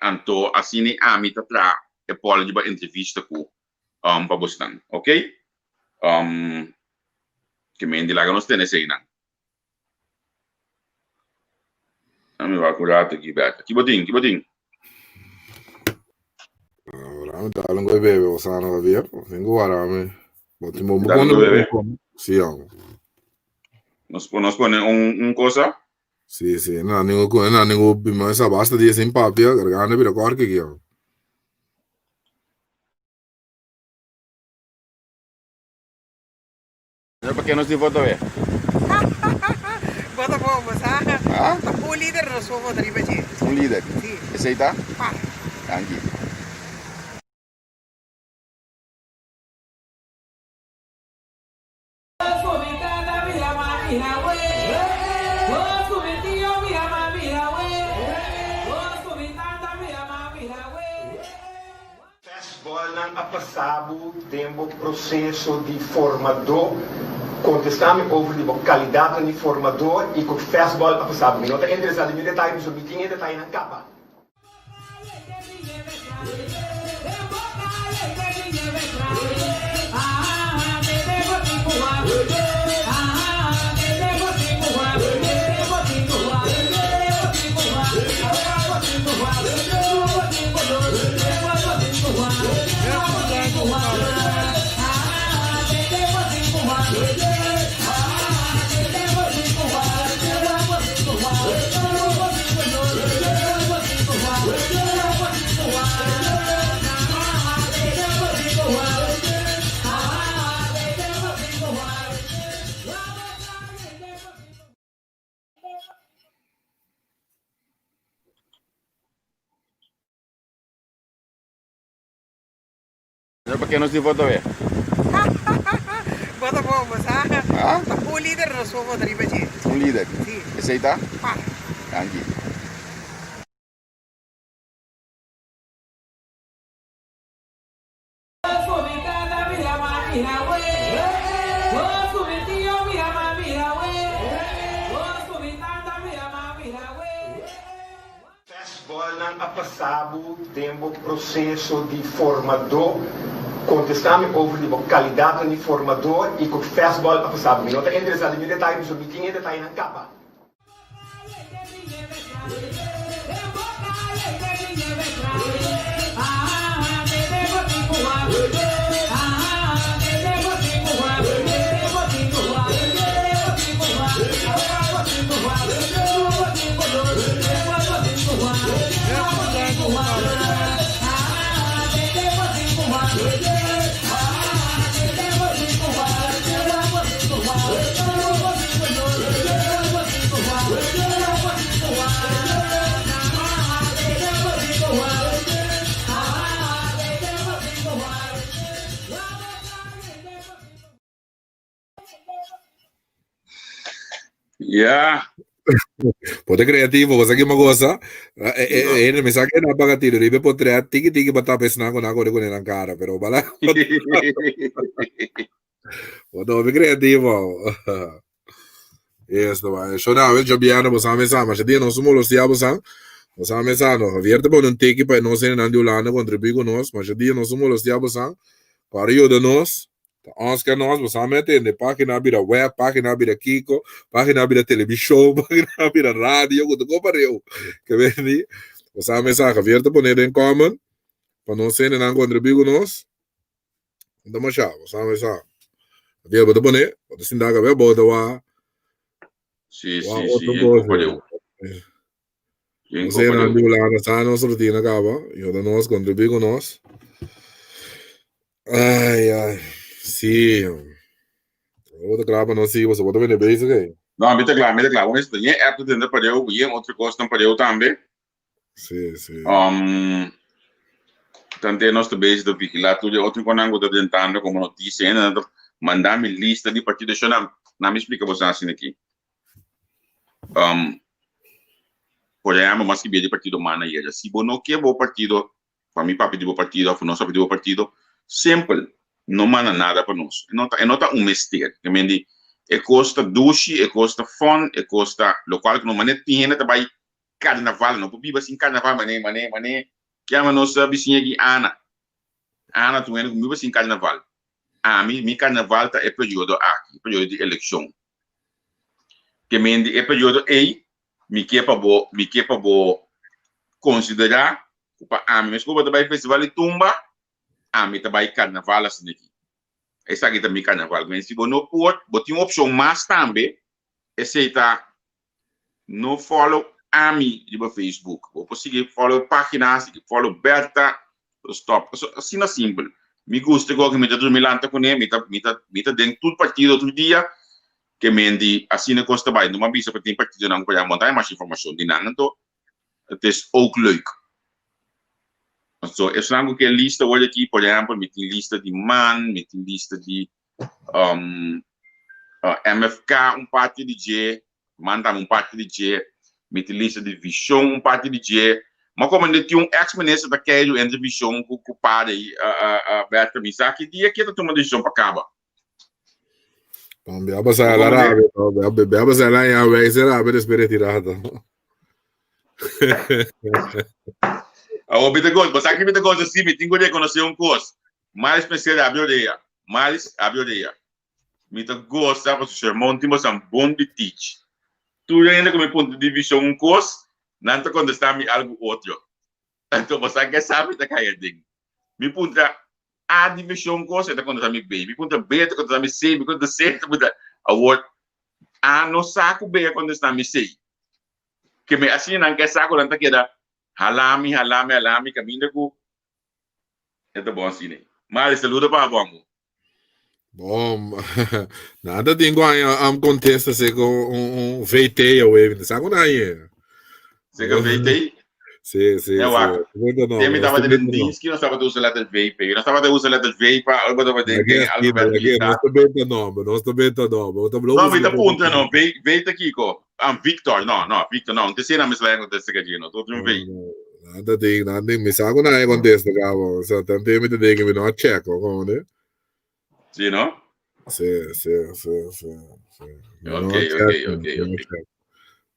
anto asina ami ta traha e pòl riba entrevista ku um, pa bosnan, ok? Um, ke men di laga nos tene eseinan. Ami wak un rato aki, Berta. Ki bo tin? Ki bo tin? Ahora mi dale un bebe, o sea, no bebe. Tengo guarda mi. Bo tin bo Dale un bebe. Sí, hombre. Nos, nos pone un, un cosa. Sí, sí, no, ningún, no, ningún, esa basta dia sin papia, garganta bira korki aquí, hombre. Pero pa ke nos tin foto we? Bo ta bon, bo sa. Ah? Ta un lider nos por vota riba dje. Un lider? Si. Esey ta? Par. Danki. Fastballnan a pasa bo den bo proseso di formadó? Kontestá mi over di bo kalidatnan di formadó i ku fastball a pasa bo. Mi no ta interesá den mi detaye pasobra mi tin e detayenan kaba. Pero pa ke nos tin foto be? Bo ta bon, bo sa. Ah? Ta un lider nos por vota riba dje. Un lider? Si. Esei ta? Pa. Danki. Fastballnan a pasa bo den bo proseso di formadó? Kontestá mi over di bo kalidatnan di formadó i ku fastball a pasa bo. Mi no ta interesá den mi detaye pasobra mi tin e detayenan kaba. Ja. Bo ta creativo, bo sa ki goza. Eh, eh, me sa que na paga tiro, ribe potrea tiki tiki pa tapa esnan con ako con nan cara, pero bala. Bo ta hopi creativo. Yes, no va. Yo na, yo biano, bo sa me sa, ma dia nos molestia bo sa. Bo sa me sa, no. Javier te pone un tiki pa nos en nan di Holanda contribuir con nos, ma dia nos molestia bo sa. Para ayuda nos. Ta ons ke nos, bo sa me atende. Página bira web, página bira kiko, página bira televishon, página bira radio, ku ta kopa reu. Ke beni, bo sa me sa, Javier ta pone den comment, pa nos hendenan kontribuí ku nos. No ta masha, bo sa me sa. Javier, bo ta pone, bo ta sinta kabe, bo ta wa, Sí, wa sí, sí, otro yen kos. kopa reu. Yen Nos kopa hendenan reu. di Hulanda sa nos rutina kaba, yuda nos, kontribuí ku nos. Ai, ai. Sí. Bo ta kla pa nos sigui, pasobra bo ta bini bezig ei. No, mi ta kla, mi ta kla. Bo mester yen app ta tende pareu, yen otro kosnan pareu tambe. Sí, sí. Um, tante nos ta bezig ta vigilá tur e otro konan ku ta drentando komo notisia. Hende nan ta manda mi lista di partido. Sho nan, nan mi splika boso asina aki. Um, por ehempel, mas ki bia di partido man a yega. Si bo no ke bo partido pa mi papia di bo partido of nos papia di bo partido, simpel, no manda nada pa nos. E no ta, e no ta un mester. Ke men di, e kos ta dushi, e kos ta fun, e kos ta lokual ku no mane tin hende ta bai karnaval, no por biba sin karnaval mane, mane, mane kiama nos bisiña aki Ana. Ana ta un hende ku no biba sin karnaval. Ami, mi karnaval ta e periodo aki, e periodo di elekshon. Ke men di e periodo ei, mi ke pa bo, mi ke pa bo konsiderá ku pa ami mes ku bo ta bai festival di tumba, ami ta bai karnaval asina aki. Esaki ta mi karnaval. Men si bo no por, bo tin un opshon mas tambe, esei ta no follow ami riba Facebook. Bo por sigui follow pagina, sigui follow Bertha, stop. Asina simpel. Mi gusta ku mi ta drumi lanta kuné, mi ta mi ta mi ta den tur partido tur dia, ke men di asina kos ta bai. No m'a bisa pa tin partidonan ku por bo no ta hay mas informashon di nan, anto het is ook leuk. So esnan ku ke lista word aki, por ehempel mi tin lista di man, mi tin lista di um, MFK un parti di dje. Manda mi un parti di dje, mi tin lista di vishon un parti di dje. Ma komo mi tin un ex minister ta keiru entre vishon ku ku pare Bertha mi sa ki dia ki e ta tuma desishon pa kaba. Bon, bia pasar la rabia, bia bia pasar la ya wijze rabia después retirada. Awor mi ta goza, bo sa ki mi ta goza si mi tin ku rekonosé un kos. Maris mester rabia orea, Maris rabia orea. Mi ta gosa pasobra sermon tin bosan bon di teach. Tur hende ku mi puntra di vishon un kos, nan ta kontestá mi algu otro. Anto bosan ke sa mi ta kai aden. Mi puntra A di vishon un kos, e ta kontestá mi B. Mi puntra B, e ta kontestá mi C. Mi puntra C, e ta puntra. Awor, A no sa ku B a kontestá mi C. Ke mi asina nan ke sa ku nan ta keda halá mi, halá mi, halá mi kaminda ku e ta bon asina. Mari, saludo pa abo, amo. Bom, nada tin ku aña am contesta se ku un, un VT awe, mi sa ku na aña. Se ku VT? Sí, sí, Ja, sí. wak. Weta no, Tem mi nos tabata ta den benta no. dienst, nos tabata usa letter V, pe. Nos tabata usa letter V pa ora tabata den Lage den esquina, alfabet lage, militar. nos ta benta nomber, nos ta benta nomber. Bo ta No, blow mi usa ta letter puntra V. no, V, V ta kiko? Ah, Victor, no, no, Victor, no, un te na mi slang contesta ka no, tot un No, V. no, nada tin, nada tin. Mi sa ku na e contesta cabo. O sea, tanto mi ta dengue mi no a check, como de. Sí, no? Sí, sí, sí, sí, sí. Mi no Ok, a ok, check, ok, mi no a ok. check.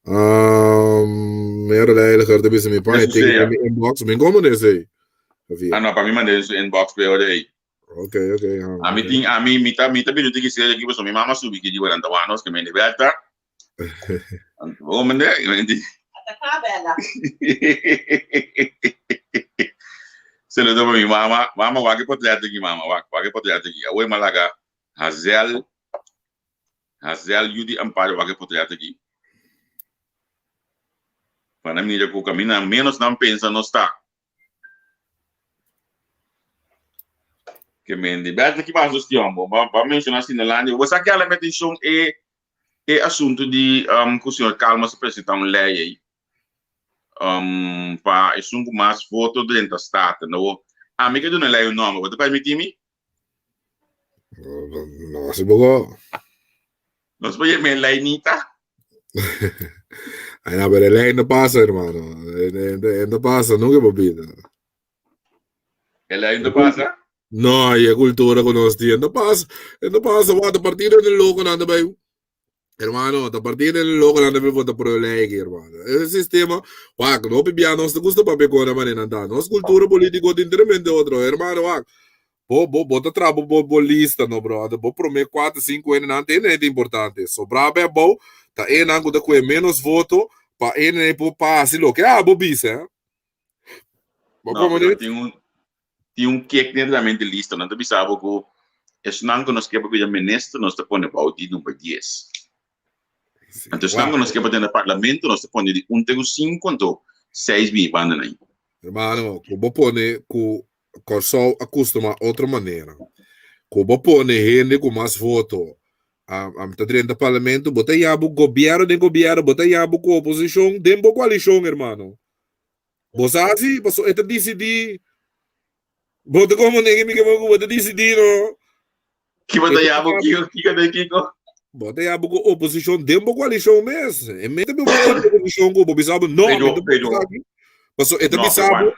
Um, mera leilig te bisa mi pa Eso e teken sea. mi inbox. Mi como nesse. Javier. Ah, no, pa mi mandé su inbox pe ora ei. Ok, ok. Ah, A mi ok. tin, a mi, mi ta, mi ta bini tiki serio aquí, paso mi mama subi ki di 40 anos, que me liberta. Bo mende, mende. Ataka, Bella. Saludo pa mi mama. Mama, wak e potret aki, mama, wak, wak e potret aki. Awe malaga Hazel, Hazel yu di Amparo, wak e potret aki. Pa nan mira ku kaminda menos nan pensa nos ta. Ke mende. Bertha, ki basa stion bo? Ba, ba menciona Sinolandia. Bo sa ki ala mi atencion e e asunto di um, ku señor Calmas a presenta un lei ei um, pa esun ku mas voto drenta Staten. No, ami ke duna e lei un nomber. Bo ta permiti mi? No, si poco. Nos por yama e lei Nita? Ay, no, pero e lei no pasa, hermano. E no pasa, nunca por vida. E lei no pasa? No, y e cultura cu nos tin, no pasa. E no pasa, wat, partido den loco nan ta bay. Hermano, ta partido den loco nan ta bay vota pro e lei aki, hermano. E sistema, wak, no pibia nos ta gusta papia con e manera nan ta. Nos cultura politico tin tremendo otro, hermano, wak. Bo, bo, bo ta traha bo, bo, bo lista, no, brother. Bo prome kuater, sinku hendenan, ta hendenan ta importante. Sobrá be abou, ta hendenan ku ta kohe ménos voto, pa hendenan por pa hasi loke abo bisa, eh. Bo No, komo pero di? tin un, tin un kek netamente lista. Nan ta bisa bo ku esnan ku nos ke pa bira minister, nos ta pone bou di number dies. Sí, Anto esnan ku wak. nos ke pa tene parlamento, nos ta pone di un te ku sinku, anto seis bini banda nan. Hermano, ku bo pone ku Kòrsou a kustumá otro manera. Ku bo pone hende ku mas voto ta drenta parlamento, bo ta yabu gobièrnu den gobièrnu, bo ta yabu ku oposishon den bo koalishon, hermano. Bo sa hasi, pasobra e ta disidí. Bo ta komo nege mi ke bo ta disidí, no? Ki bo ta yabu kiko, kiko den kiko? Bo ta yabu ku oposishon den bo koalishon mes. E mester bo oposishon ku bo bisa bo, no, mi ta bisa aki. Pasobra e ta bisa bo.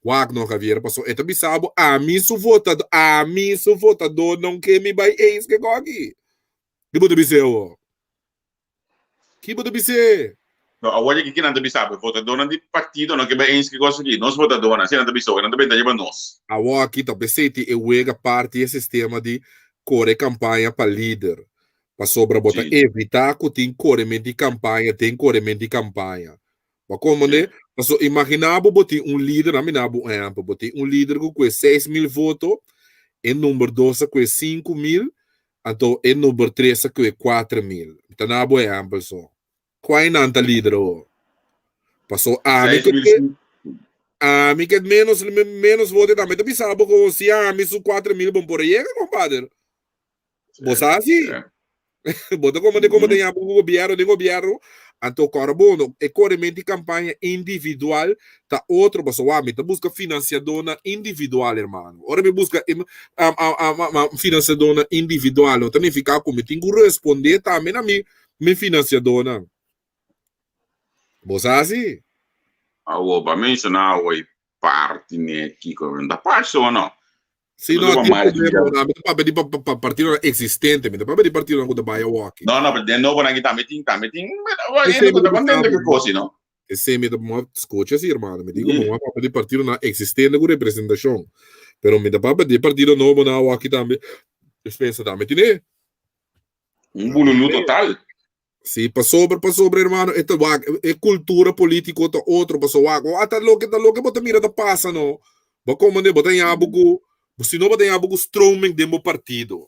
Wak no Javier, paso e ta bisa bo ami su votado, ami su votador non ke mi bai eens ke koki. Ki bo ta bis'é awor? Ki bo ta bis'é? No, awor aki kinan ta bisa bo? Votadornan di partido no ke bai eens ke kos aki. Nos votadornan, asina nan ta bisa awor, nan ta benta riba nos. Awor aki ta p'esei tin e wega parti e sistema di kore kampaña pa lider. Pasobra bo ta evitá ku tin korement di kampaña den korement di kampaña. Bo komprende? Paso imagina bo bo tin un lider, a mina bo un ehempel, bo tin un lider ku kue 6000 voto, e number dos a kue 5000, anto e number tres a kue 4000. Mi ta na bo ehempel so. Kua nan ta lider awor? Paso ami ke ami ke menos menos voto tambe ta bisa bo ku si ami su 4000 bo por a yega kompader. Bo sa si? Bo ta komprende komo ta yama ku gobierno den gobierno? Anto kòrda bo no, e korementu di kampaña individual ta otro pasobra wak mi ta buska finansiadónan individual hermano. Ora mi buska finansiadónan individual no ta nifiká ku mi tin ku respondé tambe na mi mi finansiadónan. Bo sa si? Awo, ba menshoná awo e parti ne kiko no ta parse o no? Si no, tin problema, no, mi ta papia di pa partidonan existente, mi ta papia di partidonan ku ta bai awoki. No, no, pero den nobonan aki tambe tin, tambe tin, hende ku ta contento ku e kosi, no? Esei mi ta mo scocha si, hermano. Mi digo, mo papia di partidonan existente ku representacion. Pero mi ta papia di partido nobonan awoki tambe, despensa tambe tine. Un bululu total. Sí, pasobra, pasobra, hermano, e ta wak, e cultura político ta otro, paso wak, o ata loke ta loke bo ta mira ta pasa no. Bo komende, bo ta yabu ku, si no bo ta yabu ku stroming den bo partido.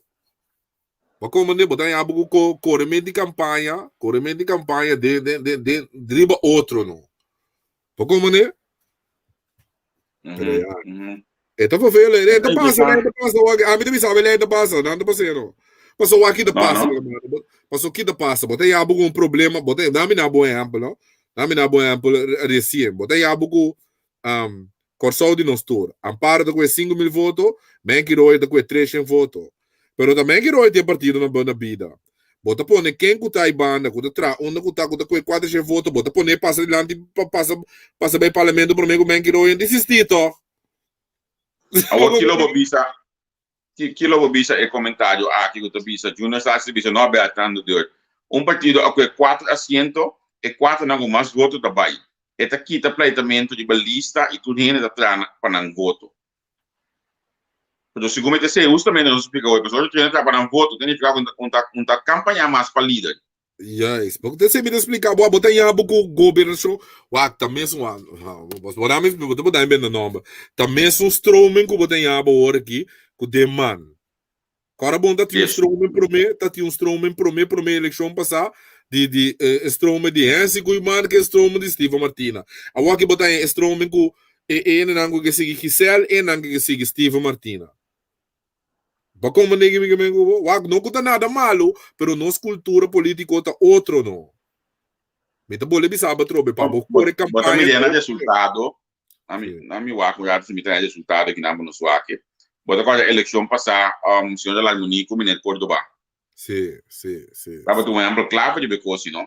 Bo komende, bo ta yabu ku ko, korement di campaña, korement di campaña den, den, den, den, riba otro no. Bo komende? Pero ya. E ta vervelend. E ta pasa, e ta pasa. Wak, ami ta bisa, e ta pasa. Nan ta pasa no. Paso wak ta pasa, hermano. Paso ki ta pasa. Bo ta yabu ku un problema. Bo ta, dami na bon ehempel, no? Dami na bon ehempel recien. Bo ta yabu ku um, Kòrsou di nos tur. Amparo ta ku 5.000 voto, Menki Roy ta ku 300 voto. Pero ta Menki Roy tin partido na, na bida. Bo ta pone ken ku ta ai banda, ku ta tra, unda ku ta, ku ta kue 400 voto, bo ta pone pasa dilanti pa pasa, pasa bai parlamento prome ku Menki Roy a desisti tòg. Awor kilo bo bisa, ki lo bo bisa e komentario aki ku ta bisa Junior Sastre bisa no Bertrand de Deur. Un partido a kue kuater asiento, e kuaternan ku mas voto ta bai. E ta kita pleitamento riba lista i tur hende ta traha pa nan voto. Pero segun mi ta esei hustamente nos a splika hoy, pasobra tur hende ta traha pa nan voto, ta nifiká ku un ta un ta kampañá mas pa lider. Juist. Bo ta esei mi ta splika bo, abo ta yabu ku gobernashon, wak ta mesun wak, bo ta mi bo ta bo ta bende nomber, ta mesun stroming ku bo ta yabu awor aki ku den man. Kòrda bon ta tin un stroming promé, ta tin un stroming promé promé elekshon pasá di di e stroming di Hensi Koeiman ku e stroming di Steven Martina. Awor aki bo ta haña e stroming ku e hendenan ku ke sigui Giselle e hendenan ku ke sigui Steven Martina. Bo komprendé ki mi ke men ku bo? Wak, no ku ta nada malu, pero nos kultura polítiko ta otro no. Mi ta bolbe bisa bo atrobe pa bo kore kampaña. Bo ta mira na resultado Ami, ami wak un rato si mi trae resultado aki nan pa nos wak. Bo ta kòrda elekshon pasá, um, señor Larmonie ku meneer Cordoba. Sí, sí, sí. Tabata un ehempel kla pa riba e kos, no?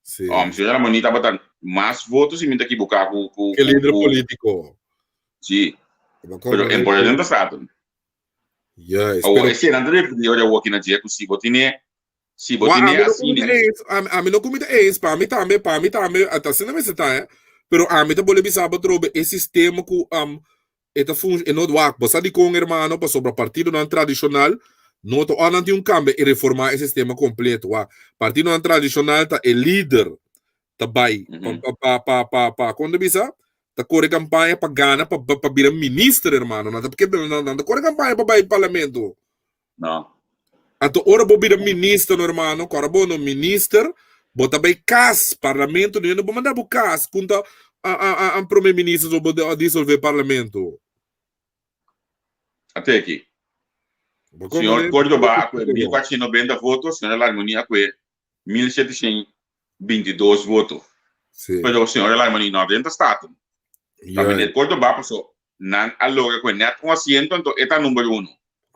Sí. Um, señor Larmonie tabata mas voto si mi ta ekiboká ku, ku, Ke lider ku, polítiko. Sí. Pero en por ta staten. Juist. Awor, esei nan ta referí ora awor aki na dje ku si bo tine Si bo Wa, tine ami no asina. kumita eens, ami, ami no kumita eens, pa mi tambe, pa mi tambe, ta asina mester ta, eh. Pero ami ta bolbe bisa bo atrobe e sistema ku um, e ta fun, e no wak, bo sa dikon hermano, pasobra partidonan tradishonal no ta, ora nan tin un kambia i reformá e sistema kompleto, wak, partidonan tradishonal ta e lider ta bai pa, Mhm. pa, pa, pa, pa, pa, kon ta bisa? Ta kore kampaña pa gana, pa, pa, pa bira minister, hermano, nan ta, nan, nan ta kore kampaña pa bai parlamento. No. Anto ora bo bira minister no hermano, kora bo no minister, bo ta bai kas, parlamento no bo manda bo kas, kunta a a a a prome minister so bo a disolve parlamento. Ate aki. Bo Señor komprende? Cordoba a kue 1490 voto, señora Larmonie a kue 1722 voto. Sí. Pero señora Larmonie no drenta Staten. Ta Juist. meneer Cordoba paso nan a logra kue net un asiento, anto e ta number uno.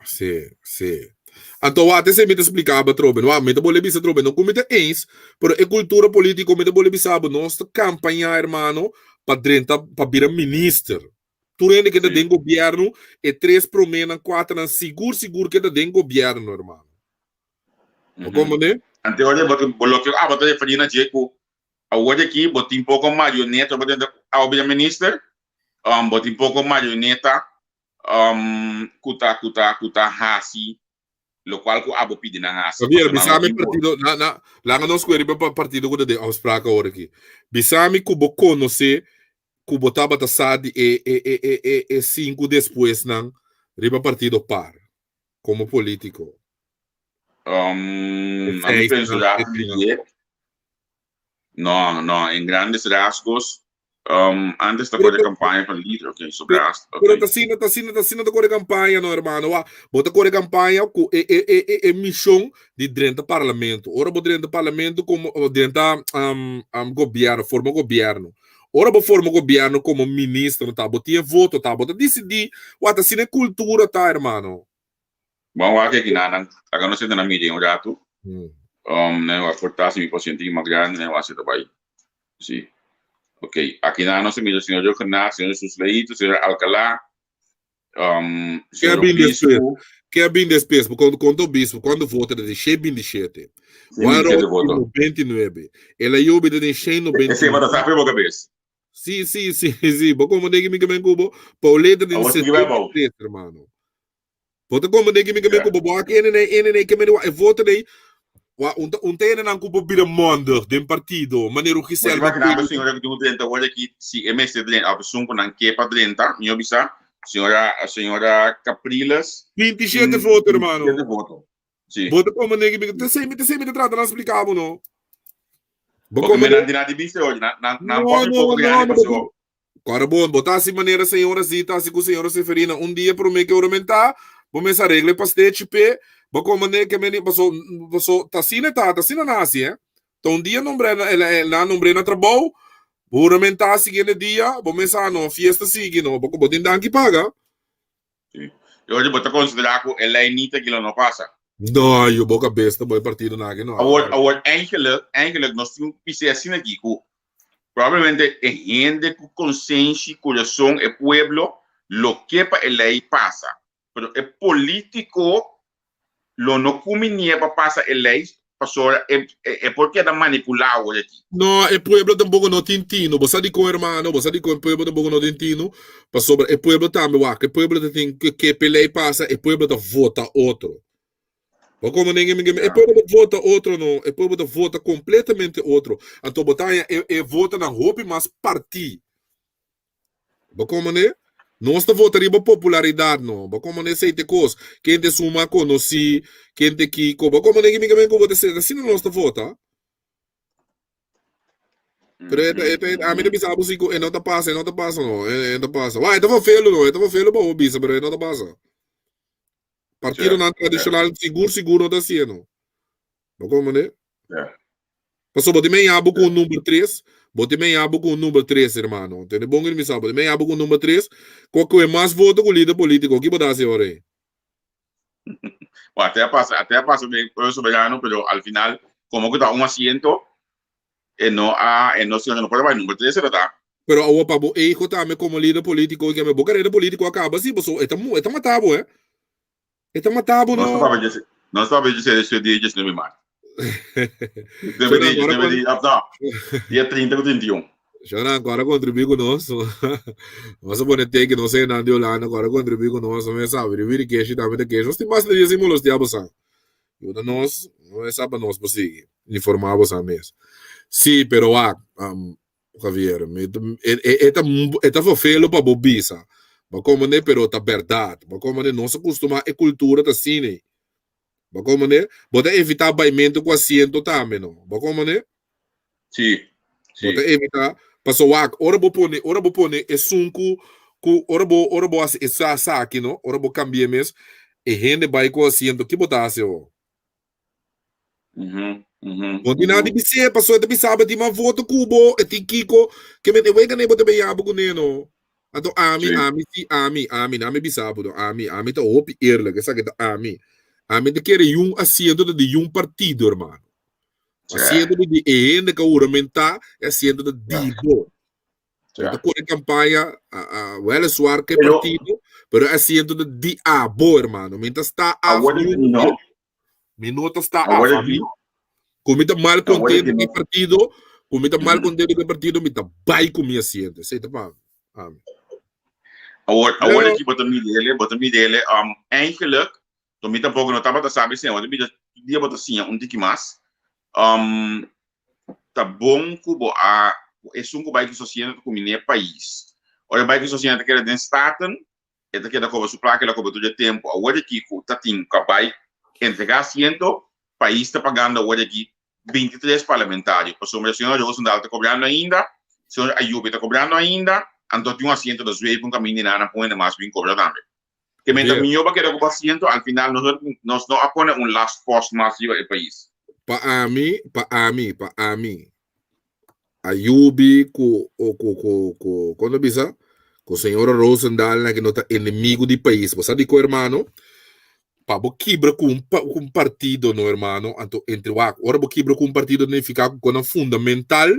Sí, sí. Anto wak esei mi ta splika bo atrobe. Wak, mi ta bolbe bisa atrobe, no ku mi ta eens, pero e kultura polítiko mi ta bolbe bisa bo, nos ta kampañá, hermano, pa drenta, pa bira minister. Tur hende ke ta Sí. den gobièrnu, e tres proménan, kuaternan, sigur, sigur ke ta den gobièrnu, hermano. Bo komprendé? Ante ora bo bo loke abo ta referí na dje ku awor di aki bo tin poko marioneta, bo drenta abo bira minister, um, bo tin poko marioneta um, ku ta ku ta ku ta hasi lokual ku abo pidi nan hasi. Javier, Pasobra nan no bisami tin voz. partido, na, na, laga nos kue riba pa partido ku ta den afspraak awor aki. Bisami ku bo konosé ku bo tabata sa di e e e e e e sinku despuesnan riba partido par komo polítiko. Um, E ami seisnan, penso rato di setenan. dje. No, no, en grandes rasgos, um, antes ta Pero kore ta- campaña pa lider, ok, sobra, ok. Pero ta asina, ta asina, ta asina ta kore campaña no, hermano. Wa, bo ta kore campaña ku e, e, e, e, e mishon di drenta parlamento. Ora bo drenta parlamento komo, o drenta um, um, gobierno, forma gobierno. Ora bo forma gobierno komo ministro, ta, bo tin e voto, ta, bo ta disidí. Wa, ta asina e kultura ta, hermano. Bon wak aki nan, laga nos senta na media un ratu. Hmm. Um, nan wak por ta si mi por sinti mas grandi, nan wak si ta bai. Si. Ok, aki nan nos a mira señor Jogenaar, señor Susleito, señor Alcalá, um, Ke a señor bin despues? Obispo. Ke a bin despues? Porque konta obispo, kuando vota de 127. Juan 127 Roos voto. 99. El a yubi de Ese 199. bata sa bo cabeza. Sí, sí, sí, sí. Bo como de mi que men cubo. Pauleta de Awor sigui bai bou. 73, hermano. Bo ta como de mi que men cubo. Bo aki ene ene ene que men e vota de Wa un ta un ta hende nan ku por bira mondig den partido, manera un Bo Giselle imaginá bo Macuil. señora ku tin un drenta wòrdu aki si e mester drenta òf esun ku nan ke pa drenta, mi a bisa señora señora Capriles 27 tin voto, hermano. 27 voto. Si. Bo ta como negi mi ta sei mi ta sei mi ta trata nan splika bo no. Bo Porque como men nan tin nan di bista hoy, nan nan nan No, poco no, poco no, grandi no, paso. bo Kòrda bon, bo ta hasi manera señora Zita hasi ku señora Seferina un dia promé ke ora mentá, bo mester aregla e pastechi p'e, bo kome ne ke meni, paso, paso ta asina e ta, ta asina nan hasi, eh. Ta un dia nombr'é na, el a, el a nombr'é na trabou, bo huramentá siguiente dia, bo mester a no, fiesta sigui no, bo, bo tin danki paga. Sí. I oye, bo ta konsiderá ku e lei nita aki lo no pasa? No, yu bo kabes ta bo e partidonan aki no. Awor, awor eigenlijk, eigenlijk nos tin ku bis'é asina aki ku probablemente e hende ku konsenshi, kurason, e pueblo lo ke pa e lei pasa, pero e polítiko lo no kuminie pa pasa e lei pasobra e e por keda manipulá awor aki. No, e pueblo tampoco no tin tino. Bo sa dikon, hermano? Bo sa dikon e pueblo tampoco no tin tino? Pasobra e pueblo tambe, wak, e pueblo ta tin ke ke p'e lei pasa, e pueblo ta vota otro. Bo komo den e e pueblo ta vota otro no, e pueblo ta vota completamente otro. Anto bo ta haña e e votonan hopi mas partí. Bo komane? Nos ta vota riba popularidat no. Bo komane esei te kos. Ken te suma konosí, ken te kiko. Bo komane ki mi ke men ku bo ta seta. Asina nos ta vota. Pero e ta, e ta, ami ta bisa bo si ku e no ta pasa, e no ta pasa no. E, e no ta pasa. Wai, e ta vervelu no, e ta vervelu pa bo bisa, pero e no ta pasa. Partidonan tradishonal sigur sigur no ta hasié no. Bo komprende? Pasobra bo tin meña bo ku un number tres, bo tin meña bo ku un number tres, hermano. Tende bon ku mi sa, bo tin meña bo ku un number tres, ku a kohe mas voto ku lider polítiko. Ki bo ta hasi ora ei? Bo ate a pasa, ate a pasa den Pueblo Soberano, pero al final, komo ku ta un asiento, e no a, e no, si no por a bai number tres, e ta ta. Pero awor pa bo ego tambe komo lider polítiko, ke bo karera polítiko a kaba si, pasobra e ta, e ta mata bo, eh. E ta mata bo Nos no. ta papia dje, nos ta papia dje despues di 19 maart. Despues di Shonan, 19 di, of no, dia 30 ku 31. Shonan, kora kontribuí ku nos. Nos a pone teken, nos hendenan di Holanda, kora kontribuí ku nos. Nos sa, wiri wiri keshi tambe ta keshi. Nos tin basta dia sin molestia bosan. Yuda nos, no e sa pa nos por sigui informá bosan mes. Sí, pero wak, um, Javier, mi ta, e, e, e ta, e ta vervelo pa bo bisa. Bo komprende, pero ta berdad. Bo komprende, nos a kustumá e kultura ta asina. Bo komprende? Bo ta evitá baimento ku asiento tambe, no? Bo komprende? Sí, Bo sí. ta evitá, paso wak, ora bo pone, ora bo pone esun ku, ku, ora bo, ora bo hasi esa esaki, no? Ora bo kambi'é mes, e hende bai ku asiento, ki bo ta hasi awor? No tin nada di bis'é, pasobra e ta bisa bo e tin mas voto ku bo, e tin kiko, ke men e wega ne bo ta beya bo kuné no. Anto ami, ami si, ami, ami, na mi bisa bo no, ami, ami ta hopi eerlijk, esaki ta ami. Ami ta kere yun asiento ta di yun partido, hermano. Asiento ta di e hende ku a huramentá, e asiento ta di bo. Bo ta kore kampaña, weliswaar ku e partido, pero e asiento ta di abo, hermano. Mi ta sta af yun. Mi no ta sta af. Ami no. Ku mi ta mal kontento ku e partido, ku mi ta mal kontento ku e partido, mi ta bai ku mi asiento. Esei ta pa ami. Awor, awor aki bo ta mira ele, bo ta mira ele, um, eigenlijk, to mi tampoco no tabata sabi esei, bo ta mira, tur dia bo ta siña un tiki mas. Um, ta bon ku bo a, ku esun ku bai ku su asiento ta kuminé pais. Ora e bai ku su asiento ta keda den Staten, e ta keda koba su plaka, el a koba tur e tempu. Awor aki ku ta tin ku a bai entregá asiento, pais ta pagando awor aki 23 parlamentario, pasobra señor Rozendal ta kobrando ainda, señor Ayubi ta kobrando ainda, anto tin un asiento ta zweef un kaminda di nan a pone mas bin kobra tambe. Ke men ta mihó pa keda ku bo asiento, al final nos nos no a pone un last post mas riba e pais. Pa ami, pa ami, pa ami, Ayubi ku ku ku ku kon ta bisa ku señora Rozendal na ke no ta enemigo di pais. Bo sa dikon hermano? Pa bo kibra ku un ku un partido no hermano, anto entre wak ora bo kibra ku un partido nifiká ku konan fundamental.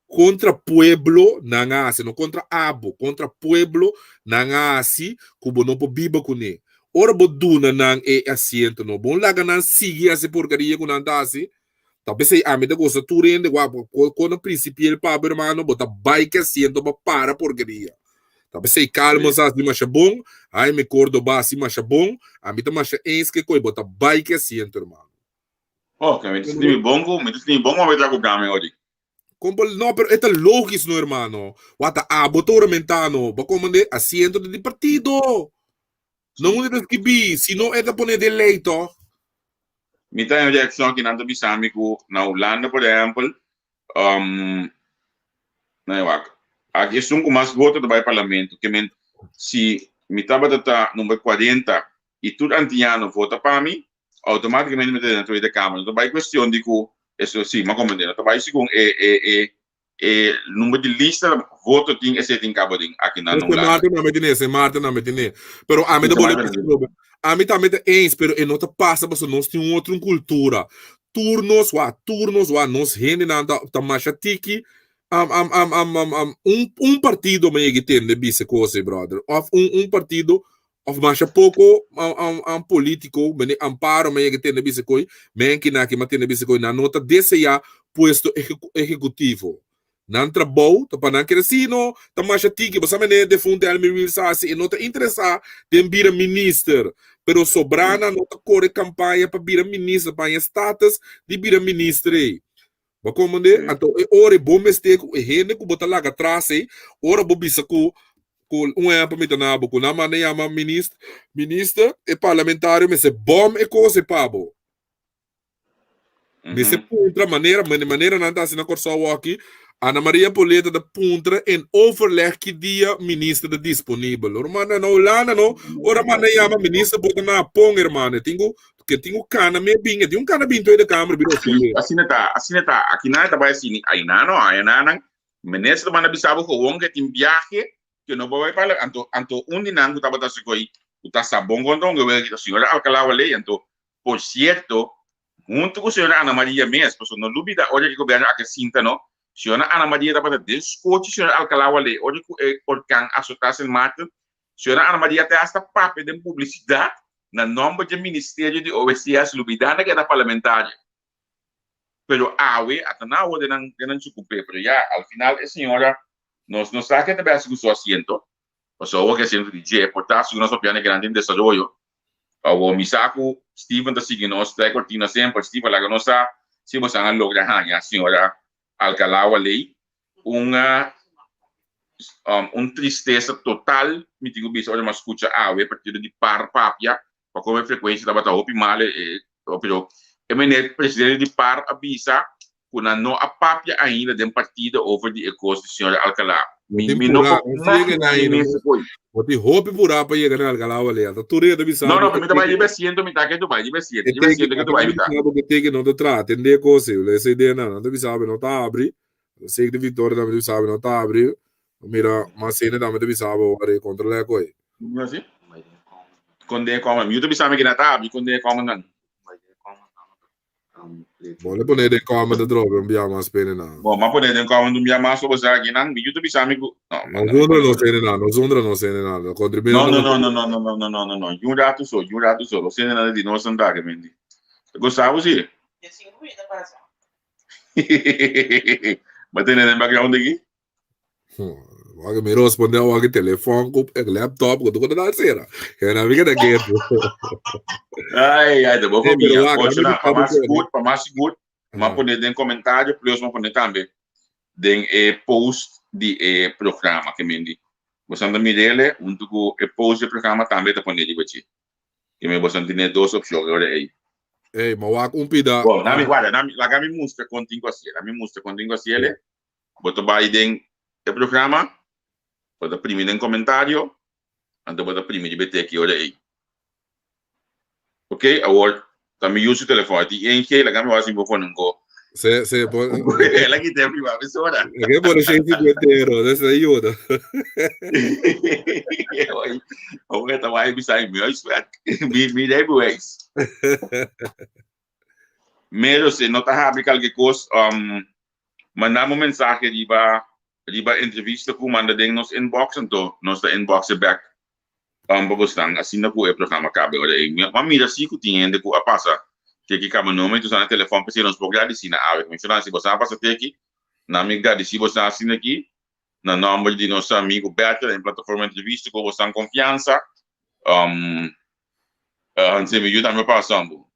Kontra pueblo nan a hasi, no kontra abo, kontra pueblo nan a hasi ku bo no por biba kuné. Ora bo duna nan e asiento no bon laga nan sigui hasi porkeria ku nan ta hasi. Ta p'esei ami ta gosta tur hende ku abo kon a prinsipiel pa bo hermano bo ta bai ku e asiento pa para porkeria. Ta p'esei Calmos a hasi masha bon, Jaime Cordoba a hasi masha bon, ami ta masha eens ku e koe bo ta bai ku e asiento hermano. Ok, mi ta sinti mi bon ku, mi ta sinti mi bon ku mi ta ku Gami ori. Kon por, no, pero e ta logis no hermano. Wata abo ta huramentá no, bo komand'é asiento ta di partido. No un ta skibí, si no e ta pone den lei tòg. Mi ta en reaccion aki nan ta bisa mi cu na Hulanda por ehempel um na e wak aki esun cu mas voto ta bay parlamento ke men si mi tabata ta number 40 y tur antiano vota pa mi automaticamente mi ta den Tweede Kamer no ta bay cuestion di cu eso si mi a comprende no ta bay segun e e e E number di lista voto tin esei tin cabo den aki na Este Hulanda. Maarten na metine, este Maarten na metine. Pero ami ta Este bole Maarten bisa na probe. Ami tambe ta eens, pero e no ta pasa pasobra nos tin un otro un cultura. Tur nos wa, tur nos wa, nos hendenan ta ta masha tiki. Am am am am am am un un partido me yegi tende bisa cos ei brother. Of un un partido of masha poco am am am politico, mene Amparo me yegi tende bisa coi, men kinaki ma tende bisa coi, nan no ta desea puesto ehecutivo. Nan trabou ta pa nan kere si no ta masha tiki, bo sa mene defunte Elmi Wiels a hasi, e no ta interesa den bira minister, pero sobrá nan no ta kore campaña pa bira minister, pa haña status di bira minister ei. Bo a komprende? Anto e ora ei bo mester ku e hende ku bo ta laga tras ei, ora bo bisa ku ku un ehempel mi ta na bo ku nan manda yama minister, minister, e parlamentario mester bom e kos ei pa bo. Mester puntra manera, manera nan ta hasi na Kòrsou aki, Ana Maria Poleta ta puntra en overleg ki dia minister ta disponibel. Ora manda na Hulanda no, ora manda yama minister por ta na Hapon hermano, e tin ku ke tin ku kana me bin, e tin un kana bin Tweede Kamer bin respondé. Asina ta, asina ta. Aki nan e ta bai asina, aynan no, aynan nan minister ta manda bisa bo gewoon ke tin biahe ke no por bai parla, anto anto un di nan ku tabata sikoy ku ta sa bon konta un gewelgi ta señora Alcalá Waley, anto Por cierto, hunto cu señora Ana Maria mes, pasobra no lubida ora e gobierno aki a sinta no, señora Ana Maria tabata den scochi señora Alcalá Wallé ora cu e orkan azota Sint Maarten, señora Ana Maria te hasta papia den publicidad na nomber dje ministerio di OSCS lubidando cu e ta parlamentario. Pero awe ata nan awor den nan den nan chucupé, pero ya al final e señora nos no sa ke ta bay haci cu su asiento, Pasobra awor ke asiento di dje por ta sigur nos papiando e grandi desaroyo. Awor mi sa ku Steven ta sigui nos trae kortina semper. Steven laga nos sa si bosan a logra haña señora Alcalá Waley. Un un tristesa total mi tin ku bisa ora mi a skucha awe partido di par papia pa komo e frekuensia tabata hopi mal pero e meneer presidente di par a bisa ku nan no a papia ainda den partido over di e kos di señor Alcalá. Bo Mi tin mi no purá, por no yega imaginá na mi ainda. mes koe. Bo tin hopi purá pa yega na Alcalá wale. Ata tur e ta bisa No, bo no, e mi ta bai teke riba asiento mi ta ke tu bai riba asiento, e riba teke asiento ke ata tu bai mi mi ta. bisa bo ke teke no ta traha, tende kos ei. Lesa idea nan, nan ta bisa bo no ta abri. Sek di Victoria tambe ta bisa bo no ta abri. Mira, mas hende tambe ta bisa bo wari kontrolá koe. Así? Kon den comment. Mi ta bisa mi ke na ta abri kon den comment nan. Bo le pone den comment atrobe un bia mas pene nan. Bo ma pone den comment un bia mas pa bo sa aki nan. Mi yu ta bisa mi ku no. Nos zundra nos hende nan, nos zundra nos hende nan. Kontribuí No, no, no, no, no, no, no, no, no, no, no. Yu ratu so, yu ratu so. Los hende nan di nos nan ta aki. Ta gusta bo si? Bo tene den background aki? Wak mi responde wak telefon ku e laptop ku tu na sera. Que na mica da ketu. Ai, ai, de boa Eh, pero famia. wak, Ocho dame na, pa bisa mas bo sigur, pa mas sigur, ma pone den komentario, plus ma pone tambe den e post di e programa ke mendi. Bosan ta mirele, huntu ku e post di e programa tambe ta pone riba dje. Ke men bosan tene dos opshon e ora ei. Ey, ma wak un pida. Bon, nami guarda, nami, laga mi mustra kon tin ku hasiel. Laga mi mustra kon tin ku hasiel. Bo ta bai den e programa, bo ta primi den komentario, anto bo ta primi riba e teki ora ei. Ok, awor ta mi yu su telefon, e tin ING, laga mi wak si mi por pone un go. Se, se, por... El a kita e priva mesora. E pone 150 euro, des ta yuda. Awor ta bai bisa mi huiswerk, mi, mi rijbewijs. Mero, si no ta habri kalke kos, um, Manda mi un mensahe riba riba entrevista ku manda den nos inbox anto nos ta inbox e bek pa bosnan asina ku e programa kabe ora ei. Mi a mira si ku tin hende ku a pasa teki kaba no mi ta usa na telefòn p'esei nos por gradisí na awe. Mi Frans si bosan a pasa teki na mi gradisí bosan asina aki na nòmber di nos amigu Bertha den plataforma entrevista ku bosan konfiansa. Hanse mi yu tambe pasa bo.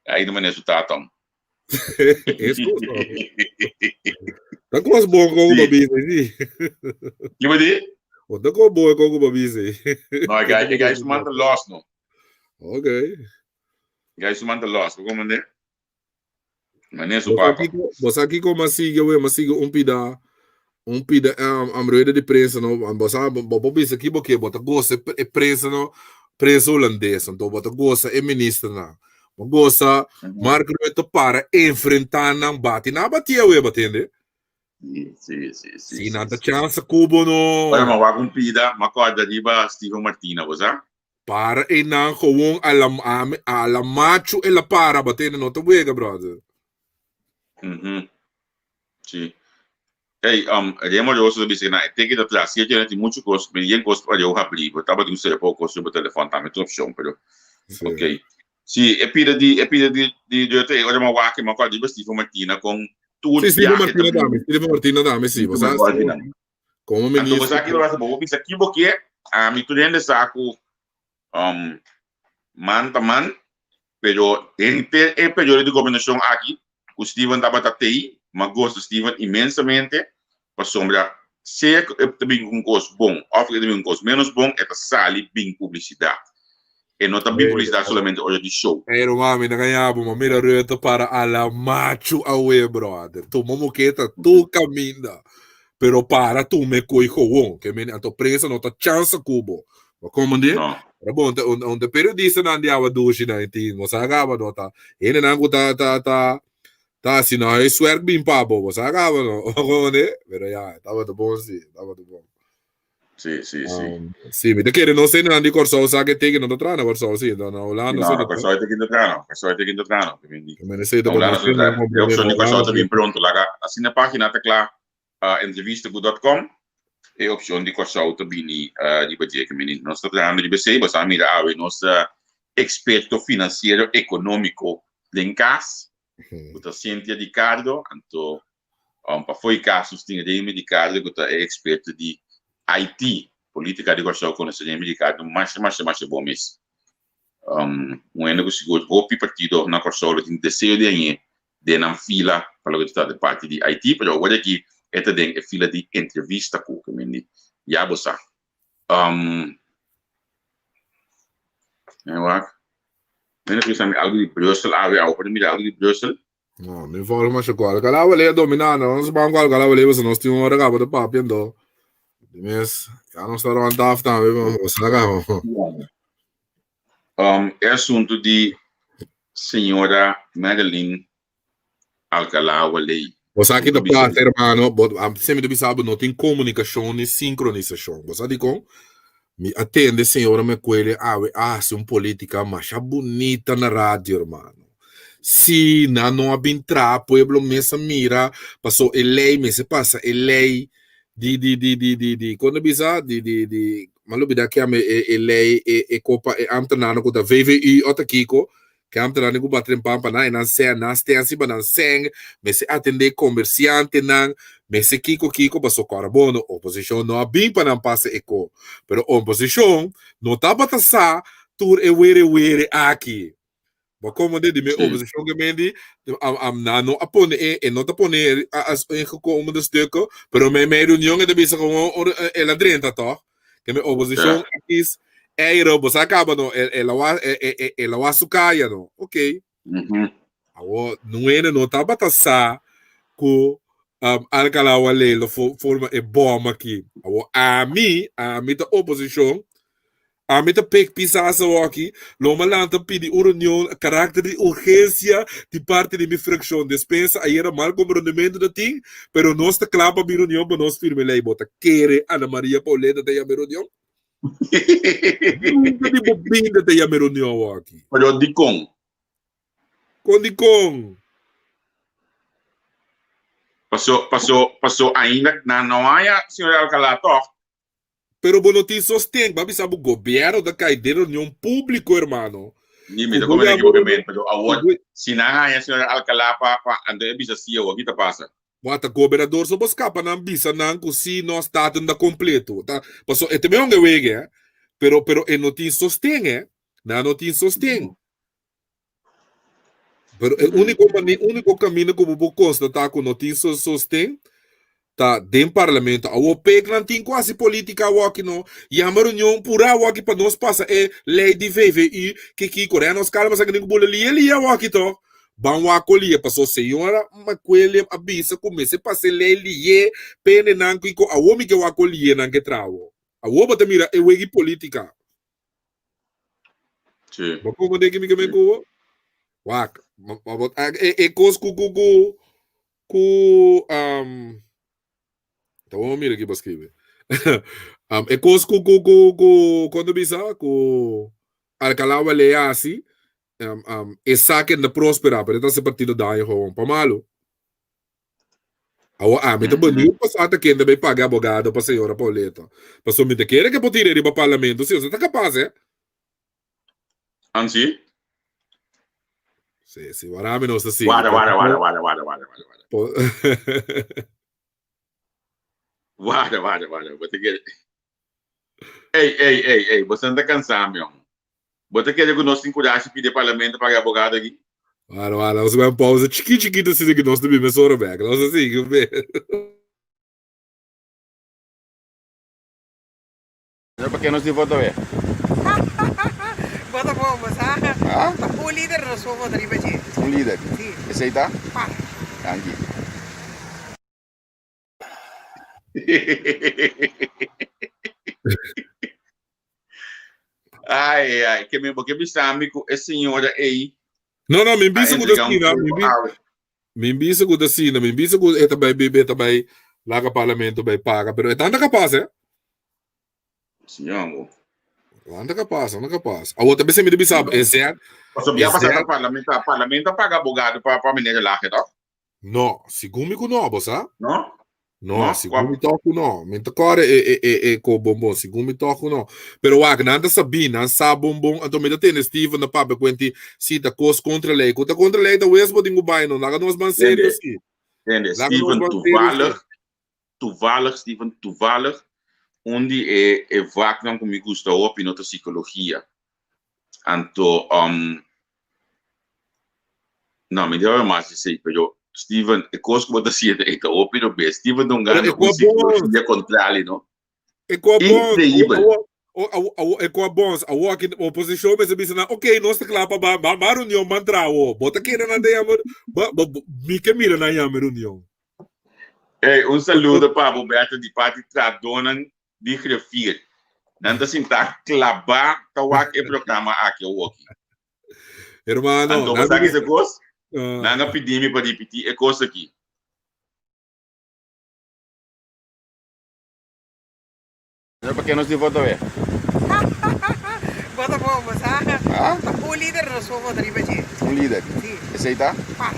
Ai no mane su tata. Eso. Ta kos bon kon ku bisa si. Ki bo di? O ta kos bon kon ku bo bisa. No, e gai e gai su man ta los no. Okay. E gai su man ta los, bo komprende? Mane su papa. Bo sa kiko m'a sigui awe? M'a sigui un pida un pida um, rueda di prensa no. Bo sa bo por bisa ki bo ke, bo ta gosa e prensa no, prensa hulandes, anto bo ta gosa e ministernan. Bo gosa Mark Rutte para enfrentá nan bati. Nan a bati awe, bo tende? Si, si, si, si. Si nan ta chansa ku bo no. Ora m'a wak un pida, m'a kòrda riba Steven Martina, bo sa? Para einan gewoon a la a la macho el a para batende no ta wega brother. Mhm. Si. Hey, um, Remo Rosa ta bisa na e teki ta tras. Si e tin mucho kos, mi yen kos pa yo habri, bo tabatin un serie poko kos riba telefòn tambe tur opshon, pero Sí. ok. Si, e pida di e pida di di Rutte e ora m'a wak e m'a kòrda riba Steven Martina kon tur Sí, Steven biahe ta Martina bini. tambe, Steven Martina tambe, sí. Bo sa, Como Anto bo minister. sa ki bo bo bisa ki bo ke, ami tur hende sa ku um, man ta man, pero henter e periodo di gobernashon aki ku Steven tabata tei, m'a gosta Steven inmensamente, pasobra sea ku e ta bin ku un kos bon òf e ta bin ku un kos ménos bon, e ta sali bin publisidat. E no ta bin publisidat solamente ora di show. Ey ruman mi ta gaña bo ma mira Rutte para a la machu awe brother tuma moketa tur caminda pero para tuma e koe gewoon ke mene anto prensa no ta chansa ku bo bo komende No. pero bon ta un un periodistanan di awa dushi nan tin bo sa kaba no ta hendenan ku ta ta ta ta hasi nan huiswerk bin pa bo bo sa kaba no bo komende pero ya tabata bon si tabata bon. Sí, sí, sí. Um, sí, mi te kere no sé nan di Kòrsou sa ke teken no ta traha na Kòrsou, sí, na Holanda No, sí na Kòrsou te kinta traha, no. Kòrsou te kinta traha, no. Mi mene sei Na ta Holanda no se sé nan E opshon di Kòrsou Holanda ta sí. bin pronto. Laga asina página ta kla uh, entrevista.com e opshon di Kòrsou ta bini uh, riba dje. Ke meni nos ta trahando riba esei, bo sa mira awe nos uh, eksperto finansiero ekonómiko den kas, ku ta Cynthia Di Cardo, anto um, pa fo'i kas nos tin Remy Di Cardo ku ta e eksperto di IT, politika di Kòrsou konosé Remy Di Cardo masha masha masha bon mes. Um, un hende ku sigur hopi partido na Kòrsou lo tin deseo di hañ'é den nan fila pa loke ta trata e parti di IT, pero awor aki e ta den e fila di entrevista ku ke men di ya bo sa. Um, wak. Mira bisa mi algo di Brussel awe awe por mira algo di Brussel. No, mi volg maar ko Alcalá wale a dominá no. Nos banco Alcalá wale basta nos tin un hora caba de papia ando. Mes, ya nos ta rond af tambe, bo sa caba. Um, e asunto di señora Madeline Alcalá Waley. Bo sa ki ta pasa, hermano, bo semi ta bisa bo no tin komunikashon ni sinkronisashon. Bo sa dikon? Mi a tende señora Mecuele awe a hasi un politika masha bunita na radio, hermano. Si nan no a bin traha, pueblo mes a mira, paso e lei mester pasa e lei di di di di di di kon ta bisa di di di m'a lubida kiami e e lei e e kopa e ambtenarnan ku ta VVU ota kiko Ke ambtenaarnan ku batren pan pa nan e nan sèn, nan stensi pa nan sèn, mester atendé komersiantenan, mester kiko kiko paso kòrda bon no, oposishon no a bin pa nan pasa e ko, pero oposishon no tabata sa tur e were were aki. Bo a komprendé di mi oposishon ke men di nan no a pone e e no ta pone as ingekomende stukken, pero mei mei reunion e ta bisa gewoon el a drenta tòg. Ke mi oposishon a kis eiro, bo sa kaba no, el a wa, el a wa su kaya no. Ok. Awo, nuene no tabata sa ku um, Alcalá Wale lo forma e bom aki. Awo, ami, ami ta oposishon, Ami ta pek pisa awoki, lo mi a lanta pidi un reunion karakter di urgensia di parti di mi frakshon. Despensa ayera mal komprondementu ta tin, pero nos ta kla pa bin reunion pa nos firma e lei. Bo ta kere Ana Maria Pauleta ta yama e reunion? Nunka di bo binda ta yama e reunion awoki. Pero dikon? Kon dikon? Paso, paso, paso ainda nan no haña señor Alcalá tòg. Pero bo no tin sosten, bo a bisa bo gobierno ta kai den reunion publico hermano. Ni mi ta come den ekivoke men, pero awor si nan haña señor Alcalá pa pa anto e bisa si awor ki ta pasa? Bo ta gobernador so bo skapa nan bisa nan ku si nos staten ta kompleto. Ta paso e ta mehon e wege eh, pero pero e no tin sosten eh, nan no tin sosten. Pero e úniko mane, úniko kaminda ku bo por konstatá ku no tin so sosten ta den parlamento. Awor peknan tin ku hasi polítika awoki no. Yama reunion purá awoki pa nos pasa e lei di VVU ke kiko. Rea nos kalma sa ke tin ku bula lia lia awoki to. Ban wak ko lia paso señora McWilliam a bisa ku mester pasa e lei lié pende nan kiko. Awor mi ke wak ko lié nan ke traha awor. Awor bo ta mira e wegi polítika. Sí. Bo comprende ki mi ke men ku Wak, e, e kos ku ku ku ku um, ta bon mira ki bo skribe. um, e kos ku ku ku ku kondo bisa ku Alcalá wale hasi um, um, e saken de prospera, pero e ta se partido daño gewoon pa malo. Awor ami ta benieuwd pa sa ta ken ta bay paga abogado pa señora Pauleta. Pasobra mi ta kere ke por tira riba parlamento si, osea ta kapas eh. Ansi? Si, si, wara ami nos ta sigui. Wara, wara, wara, wara, wara, wara, wara, wara. Wara, wara, wara. Bo ta kere. Ey, ey, ey, ey, boso ta kansa mi, hom. Bo ta kere ku nos tin kurashi pidi e parlamento paga e abogado aki? Wara, wara, nos bai un pausa chiki chikito asina ku nos ta bin mesora bek. Nos a sigui un bes. Pa ke nos tin voto awe? Bo ta bon, bo sa. Ta un lider nos por vota riba dje. Un lider? Si. Esei ta? Par. Danki. Ai, ai, ke mi, bo ke bisa mi ku e señora ei No, no, mi a bisa ku ta entrega un asina, mi kurpo bi, awe. mi bisa ku ta asina, mi bisa ku e ta bai e ta bai laga parlamento bai paga, pero e tanta kapas, eh. Señor, bo. Anda kapas, anda kapas. Awor ta bisa mi ta bisa, e zet, Pasobra e ya pasa ta zet, parlamento, parlamento a paga abogado pa pa meneer Lage, toch? No, segun mi ku no, bo sa? No? No, No? segun mi Kwa? tòg ku no. Mi ta kòrda e, e, e, e ko bonbon, segun mi tòg ku no. Pero wak, nan ta sabí, nan sa bonbon, anto mi ta tende Steven ta papia kuenti, si ta kos kontra lei. Ku ta kontra lei ta wes bo tin ku bai no. Laga nos ban serio Tende, si. tende, Laga nos Steven, ban serio si. toevallig, toevallig, Steven, toevallig, un di e, e vaknan ku mi gusta hopi no ta psikologia. Anto, um, no, mi debe mas di esei, pero Steven, e kos ku bo ta siete ei ta hopi no be. Steven ta un Pero gana e un ku a bons, psikologia kontrali, no? e ku a bons, Increíbel. awo, awo, awo, awo, e ku a bons, awo aki oposishon mester bisa nan, ok, nos ta kla pa ba, ba, ba reunion, ban traha awo. Bo ta kere nan ta yama, ba, ba, mi ke mira nan yama reunion. Ey, un saludo pa bo, Bertha, di parti trahadónan di griffier. Nan ta sinta klabá ta wak e programa aki awoki. Hermano, Anto bo nan sa di kisa kos? Ah. Nan a pidi mi pa ripití e kos aki. Pero pa ke nos tin voto awe? Bo ta bon, bo sa. Ta un lider nos por vota riba dje. Un lider? Si. Esei ta? Par.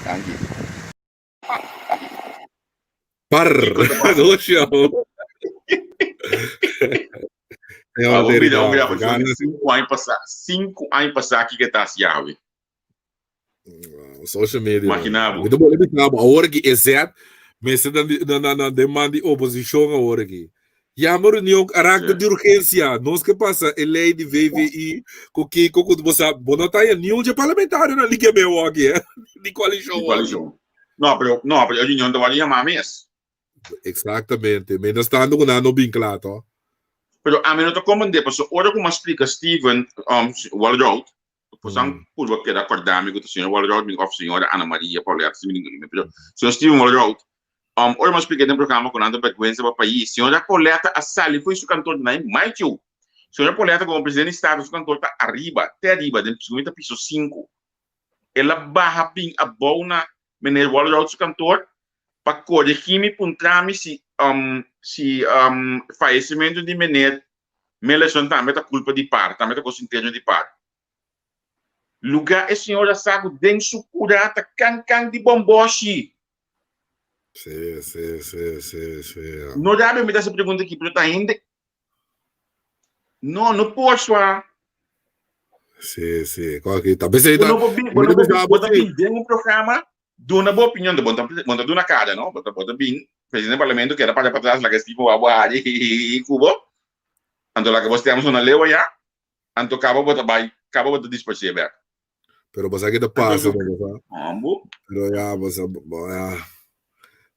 Danki. Par. Kiko ta pasa? No show. Ah, bo mira, bo mira, Gana. bo sinku aña pasá, sinku aña pasá kiko ta hasi awe. Social media. Imagina bo. Mi ta bolbe bisa bo, awor aki e zet mester na di- na na na den man di oposishon awor aki. Yama reunion karakter di urgensia. Nos ke pasa e lei di VVI ku kiko ku bo sa bo no ta haya ni un dje parlamentarionan di keme awor aki eh, di koalishon Di awor aki. koalishon. No, pero no, pero e reunion ta wòrdu yamá mes. Exactamente. Mientras tanto ku nan no bin kla to. Pero ami no ta komprendé pasobra ora ku mi a splika Steven um, Walroud, Pasobra mm. purba keda kòrda mi ku ta señor Walroud mi òf señora Ana Maria Paulette si mi ningun pero señor Steven Walroud um, ora mi a splika den programa ku nan ta bèrgwensa pa pais, señora Paulette a sali fo'i su kantor na Maichu. Señora Paulette komo presidente di Staten su kantor ta ariba, te ariba, den segun mi ta piso sinku. El a baha bin abou na meneer Walroud su kantor pa korigí mi puntra mi si um, si um, fayecimento di meneer Meleson tambe ta kulpa di par, tambe ta kos interno di par. Lugá e señora sa ku den su kurá ta kan kan di bòmbòshi. Sí, sí, sí, sí, sí. Ja. No dabe mi ta hasi pregunta aki, pero ta hende No, no por swa. Sí, sí. Ko aki ta bes ta. No por bin, bo no por bin, bo ta bin den un programa, duna bo opinion, bo ta bo ta duna cara, no? Bo ta bo ta bin presidente del parlamento keda para patras laga Steve wou bo hari hi ku bo. Anto laga bo stem sona leu aya, anto kaba bo ta bai, kaba bo ta disparsé bek. Pero bo sa ki ta pasa, bo sa. Hombo. Pero ya, bo sa, bo ya.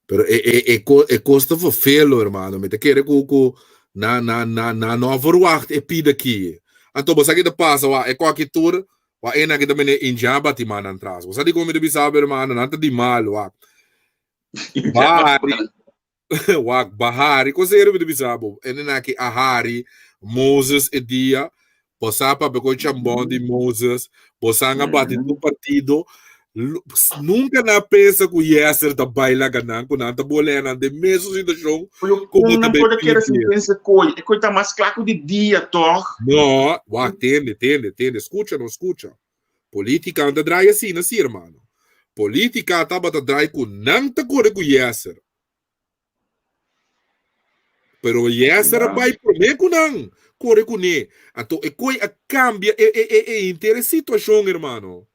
Pero e e e ko e kos ta vervelo, hermano. Mi ta kere ku ku na na na na no a verwacht e pida ki. Anto bo sa ki ta pasa, wa e koki tur, wa e nan ki ta mene inja bati man atras. Bo sa dikon mi ta bisa bo, hermano, nan ta di mal, wa. Bahari, Wak, Bahari, kon serio mi ta bisa bo? Ene na ki a hari Moses e dia, bo sa papia kon chambon di Moses, bo sa nga bati tur partido, nunca nan a pensa ku Yeser ta bai laga nan, ku nan ta bolea nan den mesun situashon Pero ku bo kon ta nan bay por a keda sin pidi. pensa koe? E koe ta mas kla ku di dia, tòg? No, wak, tende, tende, tende, skucha no, skucha. Politica no ta draai asina si, hermano. Politica tabata draai ku nan ta kore ku Yeser. Pero Yeser a bai promé ku nan kore kuné. Anto e koi a kambia e e e e henter e situashon, hermano.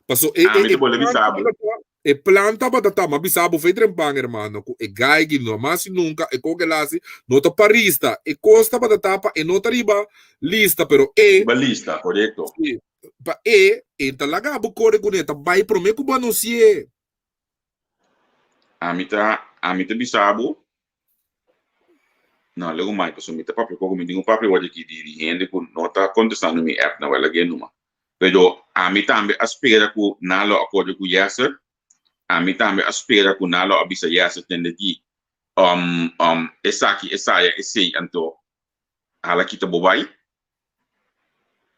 Paso e Ami e ta e bolbe plan bisa bo. tabata ta e plan tabata ta, m'a bisa bo fei trempan, hermano, ku e gai ki no mas nunka e kos ke el hasi no ta parista. E kos tabata ta pa e no ta riba lista, pero e Riba lista, korekto. Sí, pa e e ta laga bo kore kuné, ta bai promé ku bo anunsi'é. Ami ta, ami ta bisa bo, no, lego mai, pasobra mi ta papia poko, mi tin un papia wòrdu aki di di hende ku no ta kontestando mi app na wèl agen numa. Pero ami tambe a spera ku nan lo a kore ku Yèser, ami tambe a spera ku nan lo a bisa Yèser tende ki esaki, esaya, esei, anto hala kita bo bai.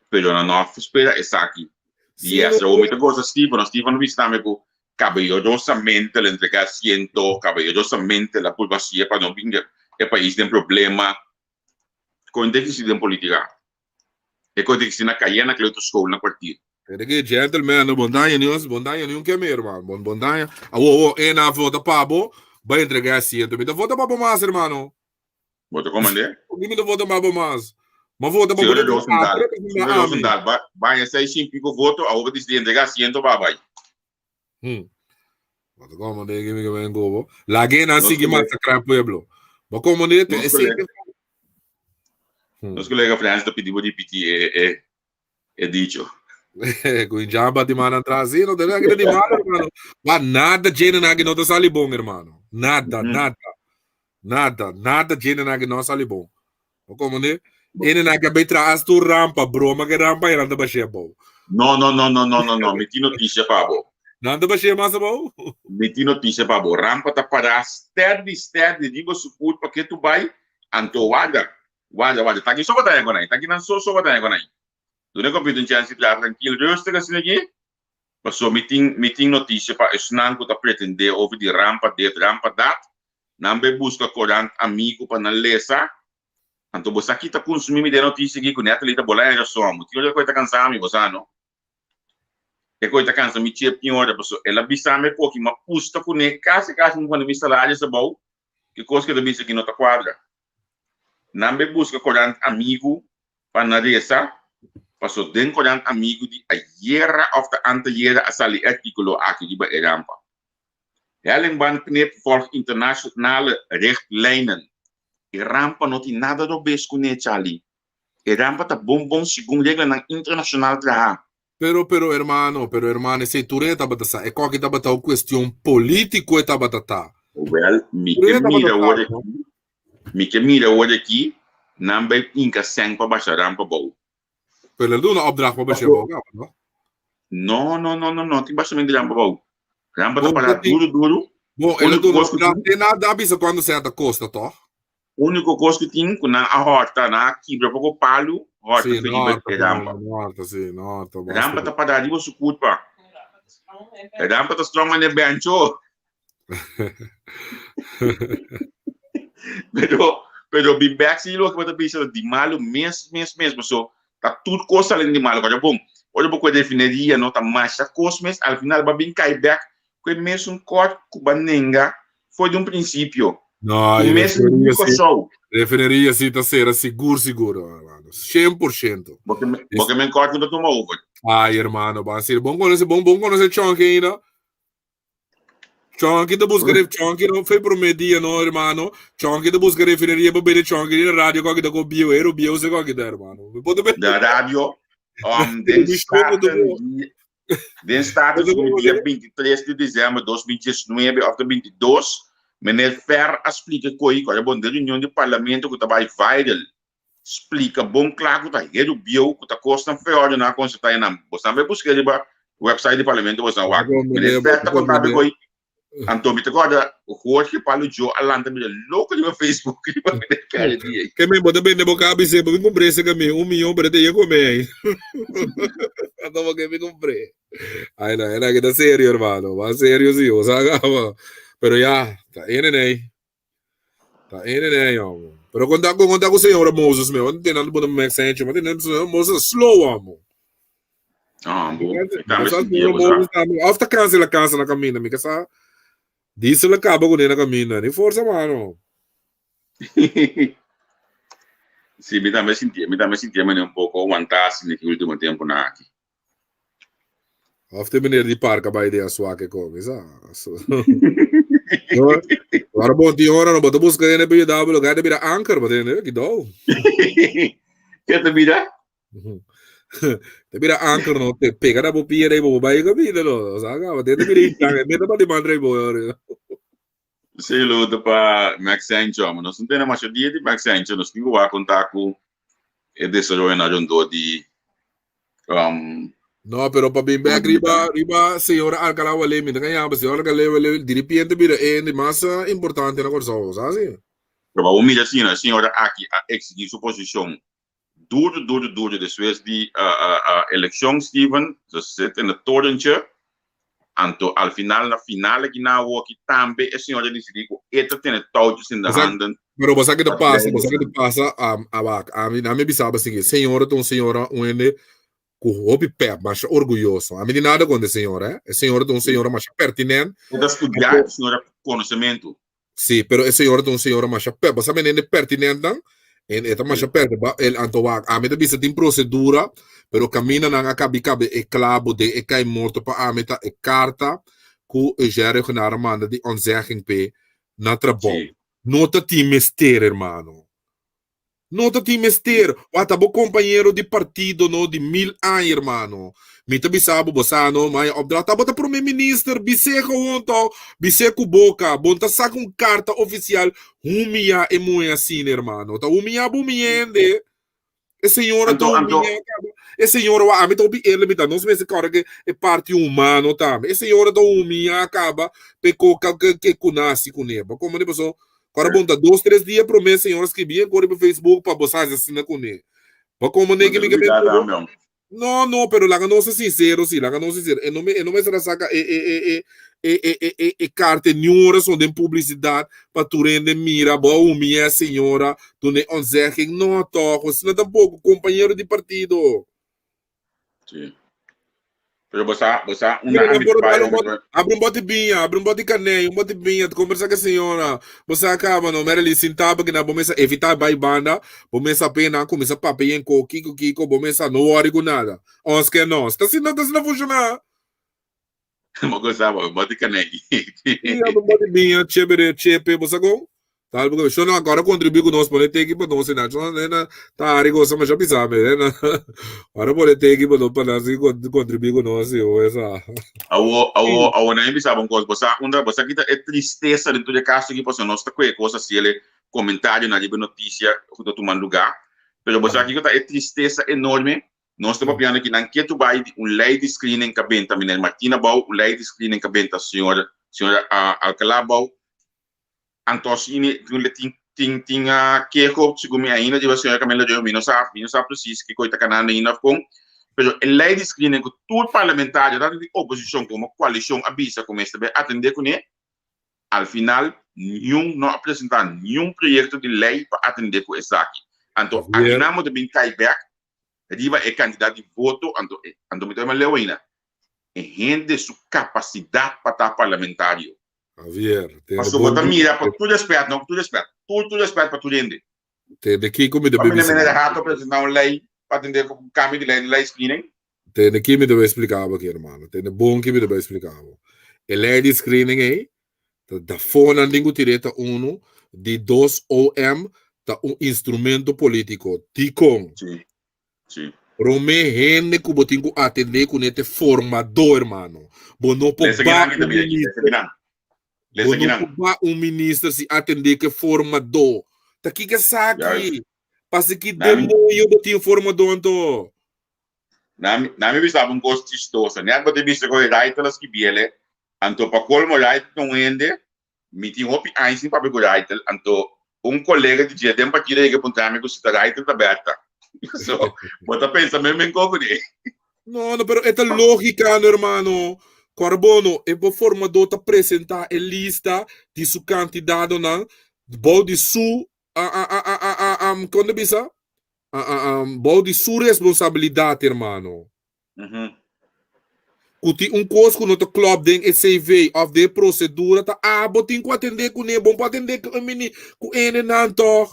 Pero nan no a spera esaki. Sí, Yes, no, awor mi ta goza Steven, no Steven a bisa tambe ku cabellosamente lo entrega asiento, cabellosamente la purba hacié pa no bin e pais den problema. Kon ta existi den politica? E kon ta existi na calle, na kleuterschool, na kwartier. Pero ke gentleman, no bon daña ni ons, bon daña ni un keme, hermano. Bon, bon daña. Awo, awo, e na vota pa bo, bai entrega asiento. Mi ta vota pa bo mas, hermano. Bo ta komandé? Mi ta vota pa bo mas. Ma vota pa bo Señora de Rosendahl, representa señora ami. Rosendahl, ba, baña seis sin pico voto, awor bo disidí entrega asiento pa bai. Bo ta komandé ke mi ke ben gobo. Lage nan Nos sigui kolega, masacra pueblo. Bo komandé te nos ese. kolega, nos kolega Frans ta pidi bo ripití e, e, e dicho. Ku jamba di man atrás, sí, no te que di malo, hermano. Va nada llena na que no te sale bon, hermano. Nada, nada. Nada, nada llena na que no sale bon. O como ne? Ene na que betra as tu rampa, broma que rampa e randa bashe bo. No, no, no, no, no, no, no. Mi tin noticia pa bo. Nanda bashe mas bo? Mi tin noticia pa bo. Rampa ta para steady, steady riba su put pa ke tu bai. Anto warda, Warda, warda. Taki so bataya con ahí. Taki nan so so bataya con ahí. Duna e computer un chance di traha tranquilo. Rustig asina aki. Paso mi tin, mi tin noticia pa esnan cu ta pretende over di rampa dit, rampa dat. Nan bay busca corant amigo pa nan lesa. Anto bo sa ki ta consumi mi den noticia aki cu Natalie ta bola en rason. Bo tin ora cu e ta cansa mi, bo sa no? E koe ta cansa mi chep tin ora paso el a bisa mi koki ma pusta cune casi casi mi pone mi salario abao ki cos ke ta bisa ki no ta cuadra. Nan bay busca corant amigo pa nan reza paso den corant amigo di ayera of ta antayera a sali e articulo aki riba e rampa. Hellingbaan knip volg internationale richtlijnen. E rampa no tin nada robes cune Charlie. E rampa ta bon bon segun reglanan internacional traha. Pero, pero hermano, pero hermano, esei tur e tabata sa. E koki tabata un cuestion politico e tabata ta. Wel, mi Tur ke e tabata mira sa, awor no? aki, mi ke mira awor aki, nan bai hinka sèn pa basha rampa bou. Pero el duna opdracht pa basha bou kaba, no? No, no, no, no, no tin bashament di rampa bou. Rampa ta Bon, para tin, duru duru. bon, el a Único duna kos ku opdracht, tin, te nada a bisa cuando sèn ta kosta, toch? Úniko kos ku tin ku nan a hòrta, nan a kibra poko palu, hòrta Sí, fe no riba hòrta, e no, rampa. no hòrta, sí, no hòrta, basta Rampa di. ta pará riba su kurpa. E rampa ta strong manera bencho. Pero, pero bin bèk si loke bo ta bisa ta di malu mes, mes, mes. Paso ta tur kos sali di malu. Kòrda bon, ora bo kue refineria no ta masha kos mes, al final bo a bin kai bèk ku e mesun kòrt ku bo a nenga. for di un prinsipio. No, Ku e mes refineria rico si, show. refineria si ta sera sigur sigur, hermano. 100%. Bo ke bo ke men kòrt ku ta tuma over. Ay, hermano, ban serio. Bon konosé, bon bon konosé Chonky ainda. Chonky ta buska ref, Chonky no fe promé dia no, hermano. Chonky ta buska refineria pa bende Chonky di radio koki ta ko bieu, ero bieu se koki ta, hermano. Mi por ta Da radio, um, den Mi show ta Staten, den Staten di dia 23 di december 2019 of 22, meneer Fer a splika koe ku bon den reunion di parlamento ku ta bai viral. Splika bon kla ku ta heru bieu ku ta kosnan feordo nan a konsulta e nan. Bosan bai buska riba website di parlamento bosan wak. Meneer Fer ta konta mi koe Anto mi ta kòrda Jorge Palo Joe a lanta bira loko riba Facebook riba meneer Fer e dia ei. Ke men bo ta bende bo kabise bo bin kumpr'é esei mi un miyon pero te ye kome ei. Anto bo ke bin kumpr'é. Ai no, ena ki ta serio hermano, mas serio si, bo sa kaba. Pero ya, ta ene nei. Ta ene nei amo. Pero konta ku konta ku señora Moses me, want tenen bo mek sencho, ma tenen señora Moses slow amo. Ah, bo. Bo Tambe sa sintié, señora bo sa. Moses tambe, of ta cansa la cansa na camina, mi ka sa. Diesel a caba kuné na camina, ni forsa mano. Sí, mi tambe sintié, mi tambe sintié mane un poko wantá asina ki último temponan aki. Of te meneer di park a bai den a swak e komi, sa. Ora bon tin ora no bo ta buska hende pa yuda bo, lo ta bira anker, bo tende, kidou. Ke ta bira? Te bira anker no, te pega na bo pia dei bo bai camina no, sa ka, bo tende bira hinchang, e meta pa di man rei bo. Sí, lo ta pa Max Sancho, nos no tene masha dia di Max Sancho, nos tin ku wak konta ku e desaroyo na rondó di um, No, pero pa bin bek riba riba señora Alcalá Wale, mi ta gañaba señora Alcalá Wale di repente bira e hende mas importante na Kòrsou, sa si? Pero pa bo mira asina, e señora aki a exigí su posishon duro, duro, duro despues di eleccion, Steven, ze zit in het torentje, anto al final, na final aki na awoki tambe e señor a dicidi cu e ta tene touwtjes in de handen. Pero bo sa ke ta pasa, bo sa ke ta pasa, awak, ami, ami bisa bo sigui, señora ta un señora, un hende cu hopi pep, masha orguyoso. Ami di nada contra e señora, eh. E señora ta un señora masha pertinent. E ta studia, e señora cu conocemento. Sí, pero e señora ta un señora masha per, bo sa menende pertinent nan, en e ta masha per, ba el anto wak, ami ta bisa tin procedura, pero caminda nan a cabi cabe e clabo den e cai morto pa ami ta e carta cu Eugène Regenaar a manda di ontzegging p'e na trabou. No ta tin mester, hermano. No ta tin mester. Wak ta bo compañero di partido no di mil aña hermano. Mi ta bisa bo, bo sa no, maya opdracht ta bo ta prome minister, bis'é gewoon to, bis'é cu boca. Bo no ta saca un carta oficial humia e muhe asina hermano. Ta humia bo mi hende. E señora ta Anto, anto. humia caba. E señora wak ami ta hopi eerlijk mi ta nos mester corda ke e parti humano tambe. E señora ta humia caba p'e coca ke cu naci cune. Bo como di paso Ora bon ta dos tres dia prome señor scribi en cori pa Facebook pa bo sa haci asina cune. Pa como negi mi ke No, no, pero laga nos ser sincero, si, laga nos sincero. E no me, e no mester a saca e, e, e, e, e, e, e, e carta ni un razón den publicidad pa tur hende mira, bo a humilla e señora, dune ontzegging. No, toch, asina tampoco, compañero di partido. Sí. Pero bo sa, bo sa una Mira, ami por bai dale un bote, abre un bote biña, abre un bote carne, un bote biña, te conversa con señora. Bo sa acaba no, Marilyn, sinta porque na bo mesa evita bai banda, bo mesa pena, comienza papia en ko, kiko kiko, bo mesa no worry con nada. Ons que no. Está así, no está así no funciona. Mo goza bo, bote carne. Sí, abre un bote biña, chévere, chepe, bo sa con? Tal porque yo no agora contribuir con nos pone teki pa nos na yo na ta ari goza mas bisa me na ahora pone teki pa nos pa nos contribuir con nos o esa Awo awo awo na bisa bon cos bosa unda bosa kita e tristeza dentro de caso ki paso nos ta kwe cosa siele comentario na riba noticia ku ta tuma lugar pero bosa kiko ta e tristeza enorme nos ta papiando ki nan ketu bai di un ley di screening ka benta meneer Martina bou un ley di screening ka benta señor señor Alcalá bou Anto asina tin tin tin keho segun mi ainda riba señora Camila Joyo mi no sa mi no sa precies kiko e ta kanando ainda of kon pero e ley di screening ku tur parlamentario tanto di oposicion komo koalicion a bisa ku mester bai atende kuné al final niun no a presenta niun proyekto di ley pa atende ku esaki anto akinan bo ta bin kai bek riba e kantidat di voto anto anto mi ta leu ainda e hende su kapasidat pa ta parlamentario. Javier, tende Pasobra bo bon ta di. mira pa tur respet, no, tur respet, tur tur respet pa tur hende. Tende kiko mi Pa debe mi na bisa. meneer Hato presenta un ley pa tende ku cambio di ley di ley screening. Tende ki mi debe explica bo aki, hermano. Tende bon ki mi debe explica bo. E ley di screening ei, ta da fonan den ku tir'é ta unu, di dos OM ta un instrumento politico. Dikon? Sí, sí. Promé hende ku bo tin ku atendé kuné ta e formadó, hermano. Bo no por Lesa ba kinan ki ta un bira aki, lesa minister. kinan. Bo Lesa no kinan. por ba un minister si atendé ku e formadó. Ta kiko Juist. esaki? Pasa ki Nami, demoño bo tin formadó anto? nami, nami bisa bo un kos chistoso. Nèt bo ta bisa ku e Raitel a skibiele, anto pa kolmo Raitel ta un hende Mi tin hopi aña sin papia ku Raitel, anto un kolega di dje den partido yega puntra mi ku si ta Raitel ta Berta. So, bo ta pensa men men koko di. No, no, pero e ta lógica, no, hermano. Corbono, e bo formador ta presenta e lista di su candidadonan bou di su, a, a, a, a, a, a, a, kon ta bisa? A, a, a, bou di su responsabilidad, hermano. Ku tin un kos ku no ta klòp den e CV òf den e prosedura ta abo tin ku atendé kuné. Bo no por atendé ku e mini ku hendenan tòg.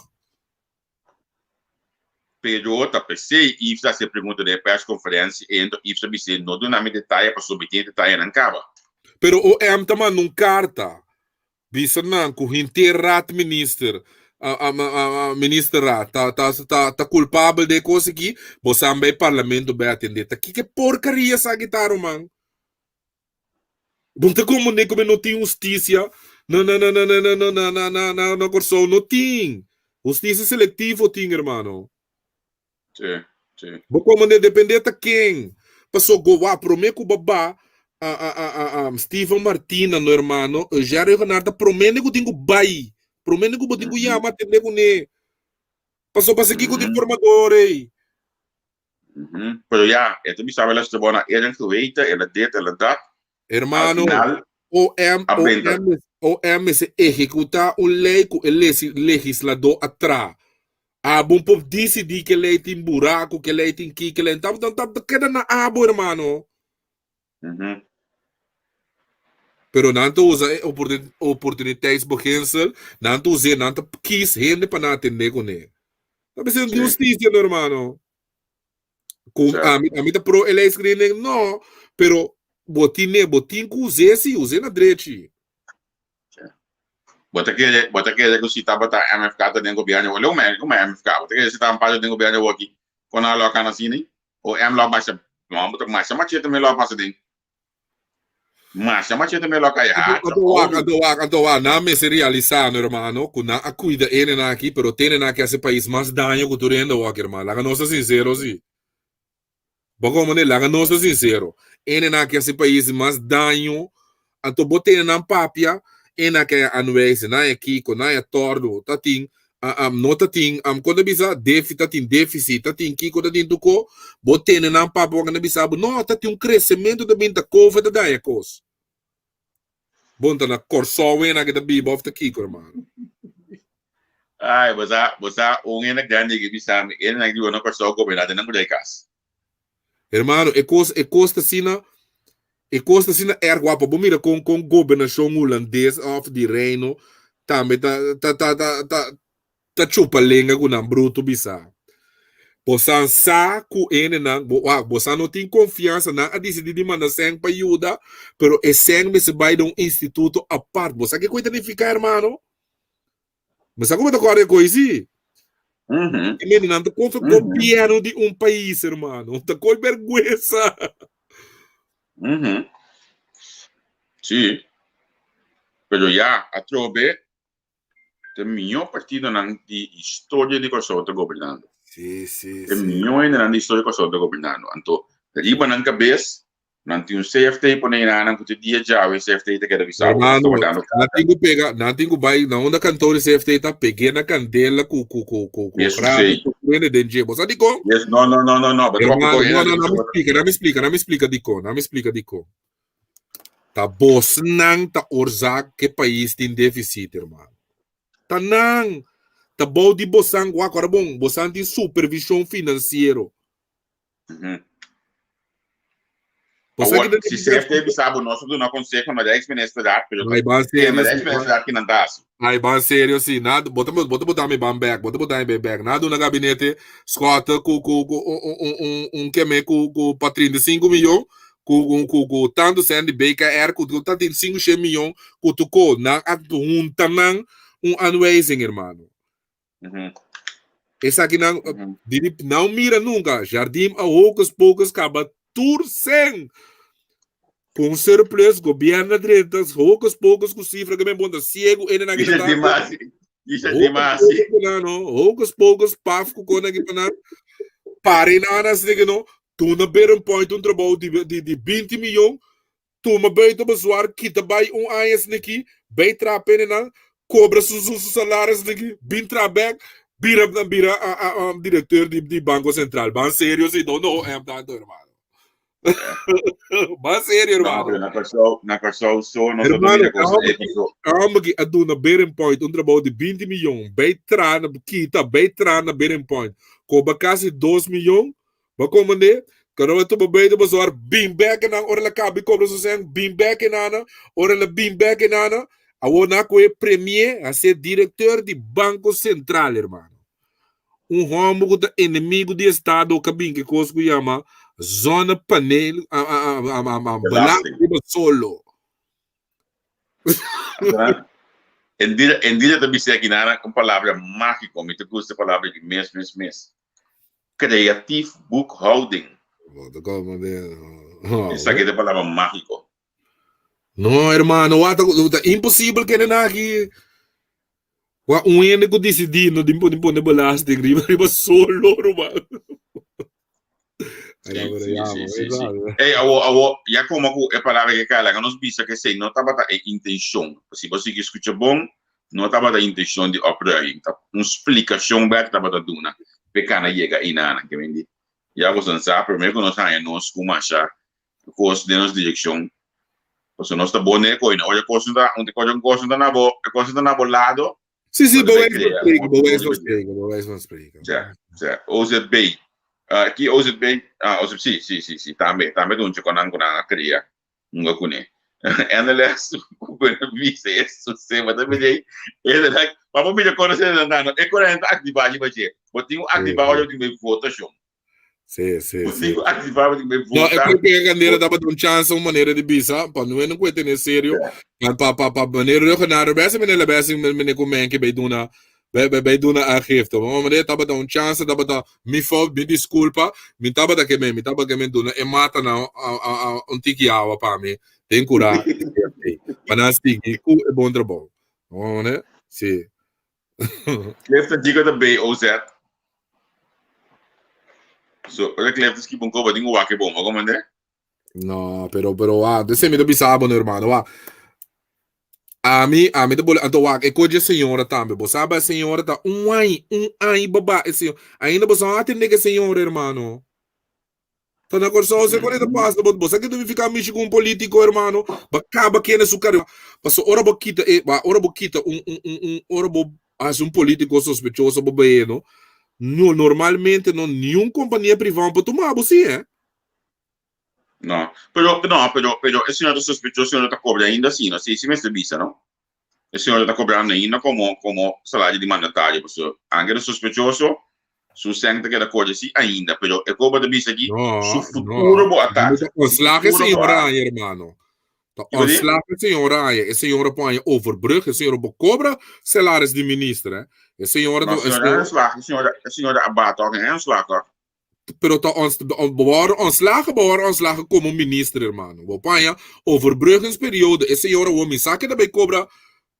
Pero ta p'esei Yves a hasi e pregunta den e perskonferensia i ento Yves a bis'é no duna mi detaye pasobra mi tin e detayenan kaba. Pero OM ta manda un karta Bisa nan ku henter raad minister, ministerraad ta ta ta ta kulpabel den e kos aki, bosan bai parlamento bai atendé. Ta kiko e porkaria esaki ta ruman? Bo ta komprendé ku no tin hustisia na na na na na na na na na na na Kòrsou? No tin. Hustisia selektivo tin, hermano. Sí, sí. Bo komandé dependé ta ken. Paso gowa promé ku baba a a a a a Steven Martina no hermano Jerry Renard ta promé ku tin ku bai. Promé ku bo tin ku yama atendé kuné. Paso pasa kiko tin formador ei. Pero ya, e ta bisa el a sta bona eren geweten, el a dit, el a dat. Hermano, Al final, OM, a benta. OM, OM mester ehekutá un lei ku e legisladó a traha. Abo por disidí ke lei tin buraku, ke lei tin ki, ke lei ta, ta, ta keda na abo, hermano. Pero nan ta usa e oportuniteitsbeginsel, nan ta us'é, nan ta kis hende pa nan atendé kuné. Ta bisa un hustisia, no, hermano. Ku ami, ami ta pro e lei screening? No, pero bo tine, bo tin ku us'é si, us'é na drechi. Bo ta kere, bo ta kere ku si tabata MFK ta den gobierno awor, leu me, kuma MFK, bo ta kere si ta Amparo den gobierno awor aki, kon nan lo a kana asina? O M lo a basha, no, bo ta masha machete me lo a pasa den. Masha machete me lo a kai hacha. Anto wak, anto wak, anto wak, nan mester realisá, no hermano, ku nan a kuida hendenan aki, pero te hendenan aki hasi pais mas daño ku tur hende awor aki, hermano. Laga nos ta sinsero si. Bo komo ne laga nos ta sincero. Enenan ke hasi pais mas daño, anto bo tene nan papia, enan ke aanwijzen, nan e kiko, nan e tordo, ta tin, no ta tin, kon ta bisa, defi, ta tin deficit, ta tin kiko, ta tin tuko, bo tene nan papia wak nan bisa bo, no, ta tin un crecemento ta bin, ta covid ta daña kos. Bon ta na Kòrsou wena ke ta biba òf ta kiko hermano? Ai, bo sa, bo sa un hende grandi ke bisa mi, hende nan biba na Kòrsou goberná den nan ku dai kas. Hermano, e kos, e kos ta asina, e kos ta asina erg wak, bo mira kon kon gobernashon hulandes òf di reino tambe ta ta ta ta ta ta chupa lenga ku nan brutu bisa. Bosan sa ku hendenan, bo wak, bosan no tin konfiansa, nan a disidí di manda sèn pa yuda, pero e sèn mester bai den un instituto apart. Bo sa kiko e ta nifiká, hermano? Bo sa ku bo ta kòrda e koi si? E mendenan ta konfia gobièrnu di un pais, hermano. Ta koi bèrgwensa. Sí. Pero ya, atrobe Ta e mihó partidonan di historia di Kòrsou ta gobernando. Sí, sí, E sí. mihó hendenan di historia di Kòrsou ta gobernando. Anto, riba nan kabes, nan tin un CFT pone einan nan ku te dia djawe CFT ta keda bisa bo, Hermano, ta wardando nan karta. tin ku pega, nan tin ku bai na unda kantor di CFT ta peg'é na kandela ku ku ku ku ku Yes, grano sí. ku prende den dje. Bo sa dikon? Yes, no, no, no, no, no. Bo ta papia Hermano, ku no, hende no, di no mi Kòrsou. splika, no mi splika, no mi splika dikon, no mi splika dikon. Ta bosnan ta oorzaak ke pais tin deficit, hermano. Ta nan. Ta bou di bosan, wak ora bon, bosan tin supervision financiero. Awor, si CFT bisa bo nos a duna conseho na Rijksministerraad, pero Ai, ban ta serio, na sí. Rijksministerraad ki nan ta hasi. Ai, ban serio, sí. Na, bo ta, bo ta bota mi ban bek, bo ta bota mi bek. Na duna gabinete Schotte ku, ku, ku un, un, un, un, un keme ku, ku pa 35 miljoen, ku, ku, ku, ku tantu sen di BKR, ku, ku ta 35 shen miljoen, ku tuko. Nan a hunta nan un aanwijzing, hermano. Esakinan di no mira nunca. Jardim a hocus pocus caba tur sen. Con surplus, gobierno a drenta, hocus pocus cu cifra que men bonta ciego ene na Isha kita. dimasi. Isha dimasi. No, hocus pocus paf cu kona ki panan. Pare na na sneke no. Tuna beren point un trabou di di di 20 miljoen. Tuma buiten bezwaar, kita bai un aña sniki, bai traha penenan, kobra su su su salaris sniki, bin traha bek, bira bira a a a directeur di di Banco Central. Ban serio si, no no em tanto hermano. Ban serio No, hermano. pero na Kòrsou, na Kòrsou so nos ta Hermano, mira kos e étiko. homber ki a duna Bearing Point un trabou di 20 miyon, bai traha na kita, bai traha na Bearing Point, kobra kasi 2 miyon, Bo komprendé? Kada bo tuma beter bo zor bin bek nan ora la kabi kobra su sen bin bek nana ora la bin bek nana awor na ku e premier a ser directeur di Banco Central hermano. Un homber ku ta enemigo di estado ka bin ke kos ku yama zonnepaneel a a a a a Belasting. belasting riba solo. Endira Endira ta bisa aki nana un palabra mágiko mi ta gusta e palabra aki mes mes mes. Creatief boekhouding. Esaki ta e palabra mágiko. No, hermano, wak ta imposibel kende nan aki. Wak un hende ku disidí no di pone pone belasting riba riba solo, ruman. Sí, sí, sí, sí, sí. Ey, awo, awo, ya como ku e palabra ke kai laga nos bisa ke esei no tabata e intenshon. Si bo sigui skucha bon, No tabata intencion di opruiming, ta un splicacion Bert tabata duna p'e cana yega einanan. Ke men di, ya boso sa, prome cu nos haña nos cu masha cos den nos direccion, pasobra nos ta bon den e coina, ora e cos no ta, ora un cos no ta na bo, e cos no ta na bo lado, Sí, sí, bo ta bij bay wijze van crea spreken, bij wijze otro van idea. spreken, bij wijze van spreken. Ja, ja. OZB. Ki OZB? Ah, OZB, sí, sí, sí, sí, tambe, tambe ta un choconan cu nan a crea. Hunga kuné. NLS ku buena vista e sosé bo ta mira ei e ta like pa bo mira kono se ta no e korente ta aktivá riba dje bo tin ku aktivá ora bo tin ku votashon Sí, sí, bo sí. tin ku aktivá bo tin ku No, e vota ku pega kandela tabata un chance, un manera di bisa, pa no hende ku e tene serio, pa pa pa pa meneer Ruggenaader bes meneer Lebes meneer ku Menke bay duna Bay bay bay duna aangifte. Ma manera tabata un chance, tabata mi fout, mi disculpa, mi tabata ke men, mi tabata ke men duna e mata nan a a a un tiki awa pa mi den cura di CFT. Pa nan sigui cu e bon trabou. No manera? Si. Clifton Chico ta BOZ. So, ora Clifton skiba un koba, tin ku wak e bon, bo komprende? No, pero pero wa, dese mi ta bisa bo no hermano, wa. Ami, ami ta bole, anto wak, e ko dje señora tambe. Bo sabe a señora ta un ai, un ai baba e señora. Ainda bo sa atende ke señora, hermano. Ta na Kòrsou se kore ta pasa, bo, bo sa ke debe fika mishi ku un politiko, hermano. Ba kaba kende su kare. Paso ora bo kita e, ba, ora bo kita un, un, un, un, ora bo hasi un politiko sospechoso bo beheno, no, normalmente no, niun kompania privá por tuma bo si, eh. No, pero, no, pero, pero e señor ta sospechoso, e señor ta cobra ainda si, no? Si, si mester bisa, no? E señor ta cobrando ainda como, como salario di mandatario, pasobra anke ta sospechoso, su sèn ta keda cobra si ainda, pero e cobra ta bisa aki, No, su futuro no. bo a No tacha, ta su ontslag e futuro bo señor a. haña, hermano. Ta Kiko di? ontslag e señor haña. E señor por haña overbrug, e señor por cobra salaris di minister, eh. E señor, No, e señor a señor, ontslag, e señor, e señor a bata, toch? E ontslag, toch? Pero ta ons, bo wòrdu ontslagen, bo wòrdu ontslagen komo minister, hermano. Bo paña overbruggingsperiode. E señor awor mi sa ke ta bai kobra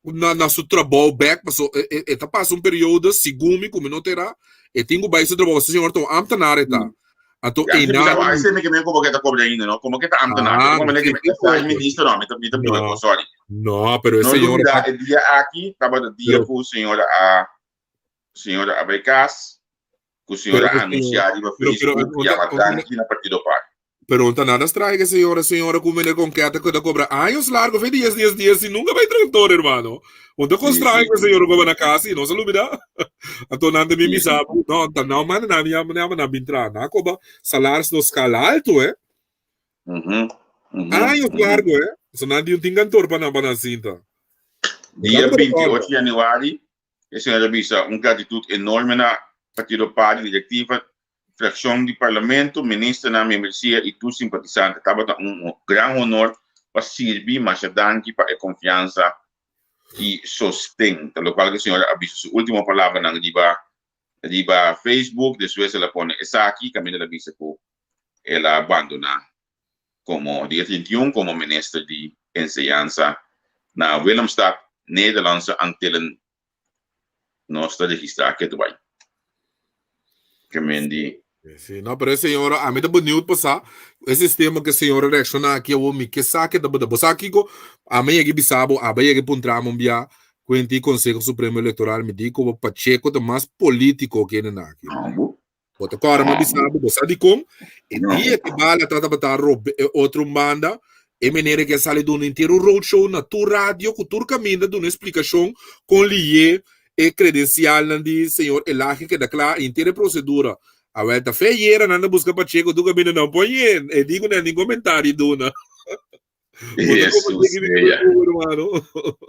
na, na su trabou bek, paso e, e, e ta pasa un periodo, segun mi ku mi no ta era, e tin ku bai su trabou, paso e señor ta un ambtenaar e ta. Anto Ya, einan mi sa, ese mi ke men komo ke ta kobra ainda, no? Komo ke ta ambtenaar? Ah, Komo ke sí, ta sí, minister, no? Mi ta, mi ta No. no. Sorry. No, pero e No señor lubida, e dia aki tabata dia Pero- ku señora a señora a bai kas, ku señora Pero, a anunciá riba pero, pero, Facebook pero, yama pero, danki na Partido Par. Pero no ta nada straño que señora, señora ku meneer Conqueta ku ta cobra años largo, fe dies, dies, dies, y nunca bai tractor, hermano. No ta Sí, straño sí, que sí. señora cobra na casa y no se olvida. Anto nan de mi Sí, sí. bisa, no, ta nou man na mi na na bintra, na cobra salaris no escala alto, eh. Mhm. Años largo, eh. So nan di un tin kantor pa nan pa nan sinta. Dia 28 januari, e señor a bisa un gratitud enorme na Partido Party, directiva, fraccion di Parlamento, ministernan, membresia y tur simpatisante. Tabata un gran honor pa sirbi. Masha danki pa e confiansa y sosten. Ta locual cu e señor a bisa su ultimo palabranan riba riba Facebook. Despues el a pone esaki caminda el a bisa cu el a bandona como dia 31 como minister di enseñansa na Willemstad, Nederlandse Antillen. Nos ta registra ketu bai. Ke men di. Sí, no, pero e señora, a mi ta benieuwd pa sa, e sistema ku e señora reakshoná aki awor, mi ke sa ke ta bata. Bo sa kiko? Ami yega bisa bo, aba yega puntra mi un bia ku henter Konseho Supremo Elektoral, mi di ku bo Pacheco ta mas polítiko ke hende aki. No, Bo ta kòrda mi a bisa bo, bo sa dikon? E dia ku bala ta tabata rob e otro un banda, e manera ke a sali duna henter un roadshow na tur radio ku tur kaminda duna esplikashon kon lié e kredensialnan di señor Elhage keda kla i henter e prosedura. Awel ta fe ayera nan ta buska Pacheco tur kaminda nan por yen. E di ku nan tin komentario duna. Jesus, ella.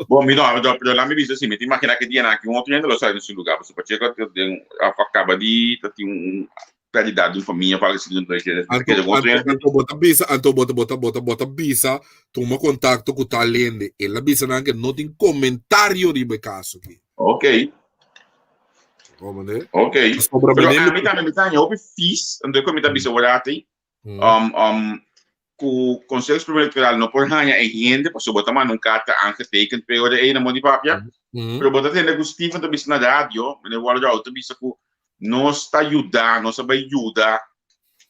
Bon, mi no, pero la mi bisa si, mi te imagina que dia aki un otro hende lo sali den su lugar, pasobra Pacheco ta den a acaba di ta tin un pérdida di un familia of algo así, entonces Anto, kere un otro anto, hende. anto bota bisa, anto bota, bota, bota, bota bisa, tuma contacto cu tal hende. El a bisa nan que no tin comentario riba e caso aki. Ok. Como ne? Ok. Pasobra Pero meneer ami tambe mi ta haña hopi fis, anto cu mi ta bisa ora Mm. Um, um, ku Consejo Supremo Electoral no por haña e hende, pasobra bo ta manda un karta aangetekend p'e ora ei na Modi Papia. Mm. Pero bo ta tende ku Steven ta bisa na radio, meneer Walrau ta bisa ku nos ta yuda, nos a bai yuda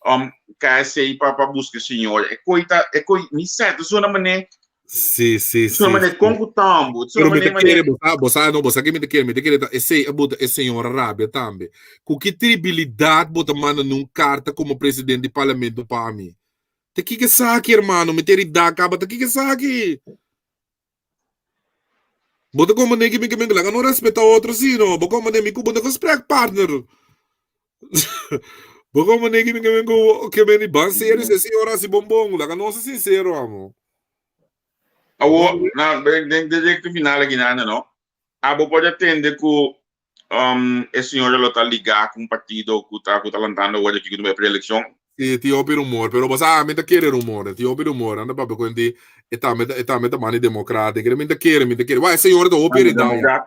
um, KSA pa, pa buska e señor. E koi ta, e koi, mi sa, ta sona mane, Sí, sí, sona sí, mane sí. kon ku tambo, sona Pero mi mane, ta mane, kere, bo sa, bo sa, no, bo sa ke mi ta kere, mi ta kere ta esei a bota e señora rabia tambe. Ku ki tribilidat bo ta manda nun karta komo presidente di parlamento pa mi? Ta kiko esaki, hermano? Mi ta herida kaba, ta kiko esaki? Bo ta komprende ki mi ke men laga no respeta otro si no. Bo komprende mi ku bo ta gesprekpartner. Bo komprende ki mi ke men ku ke men di ban serio si e señora hasi bon bon. Laga nos ta sincero amo. Awor, na, den, den directo final aki nanda no. Abo por a tende ku um, e señora lo ta ligá ku un partido ku ta ku ta lantando awor aki ku ta bai preeleccion? Sí, tin hopi rumor, pero bo sa ami ta kere rumor, tin hopi rumor, anda papia ku di e tambe ta e tambe ta mani democrat, mi ta kere, mi ta kere. Wai, e señora ta hopi Mani heridá ya. democrat.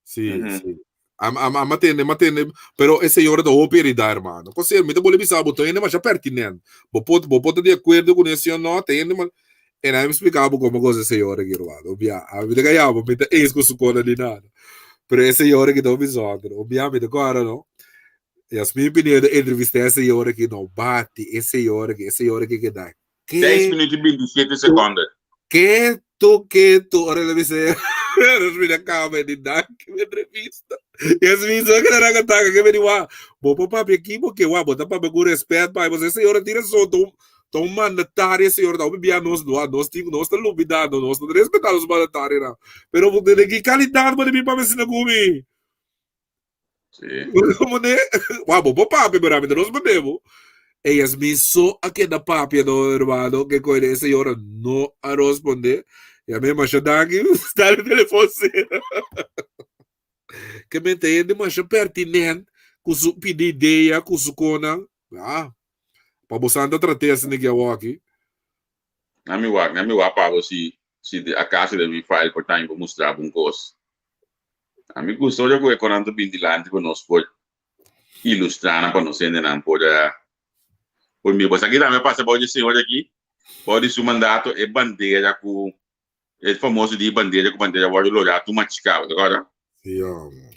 Sí, Mhm. sí. Am am am a tende, am a tende, pero e señora ta hopi heridá, hermano. Kosé, mi ta bole bisa bo, ta hende masha pertinent. Bo por bo por ta di akuerdo kuné sí o no, ta hende ma En a mi splika bo komo kos e señora aki, hermano. Obia, ami ta kaya bo, mi ta eens ku su kona ni nada. Pero e señora aki ta un bijzonder. Obia, mi ta kòrda no. Yasmin Pinedo entrevistá e señora aki, no bati e señora aki, e señora aki keda Seis ketu, minuut i 27 sekonde. ketu, ketu. Ora el a bisa, nos mira kaba e di danki mi entrevista. Yasmin so keda na kataka ke mi di wak, bo por papia aki bo ke wak, bo ta papia ku respèt pa bo. E señora tin rason, ta un Ta un mandatario, señor, ta hopi bia nos no, nos tin, nos ta lubidando, nos no ta respetá nos mandatarionan. Pero bo tene ki kalidat bo di bin papia asina ku mi? Sí. Como ne? Wa, bo por papia, pero ami ta respondé bo. E Yasmin so a keda papia no, hermano, ke koe e señora no a respondé. Ya me masha danki, sta den telefon sera. Ke men ta hende masha pertinent ku su pidi idea, ku su konan. Ah, Pa bo santa traté asina ki awoki. Na mi wak, na mi wak pa bo si si di acaso den mi file por ta mi por mustra bo un cos. A mi gusta ora cu e conan ta bin dilanti pa nos por ilustra nan pa nos hendenan por por mira. Bo sa ki tambe a pasa bao di e señor aki, bao di su mandato e bandera cu E famoso di bandera ku bandera wòrdu lorá tuma chiká, bo ta kòrda? Sí, hombre.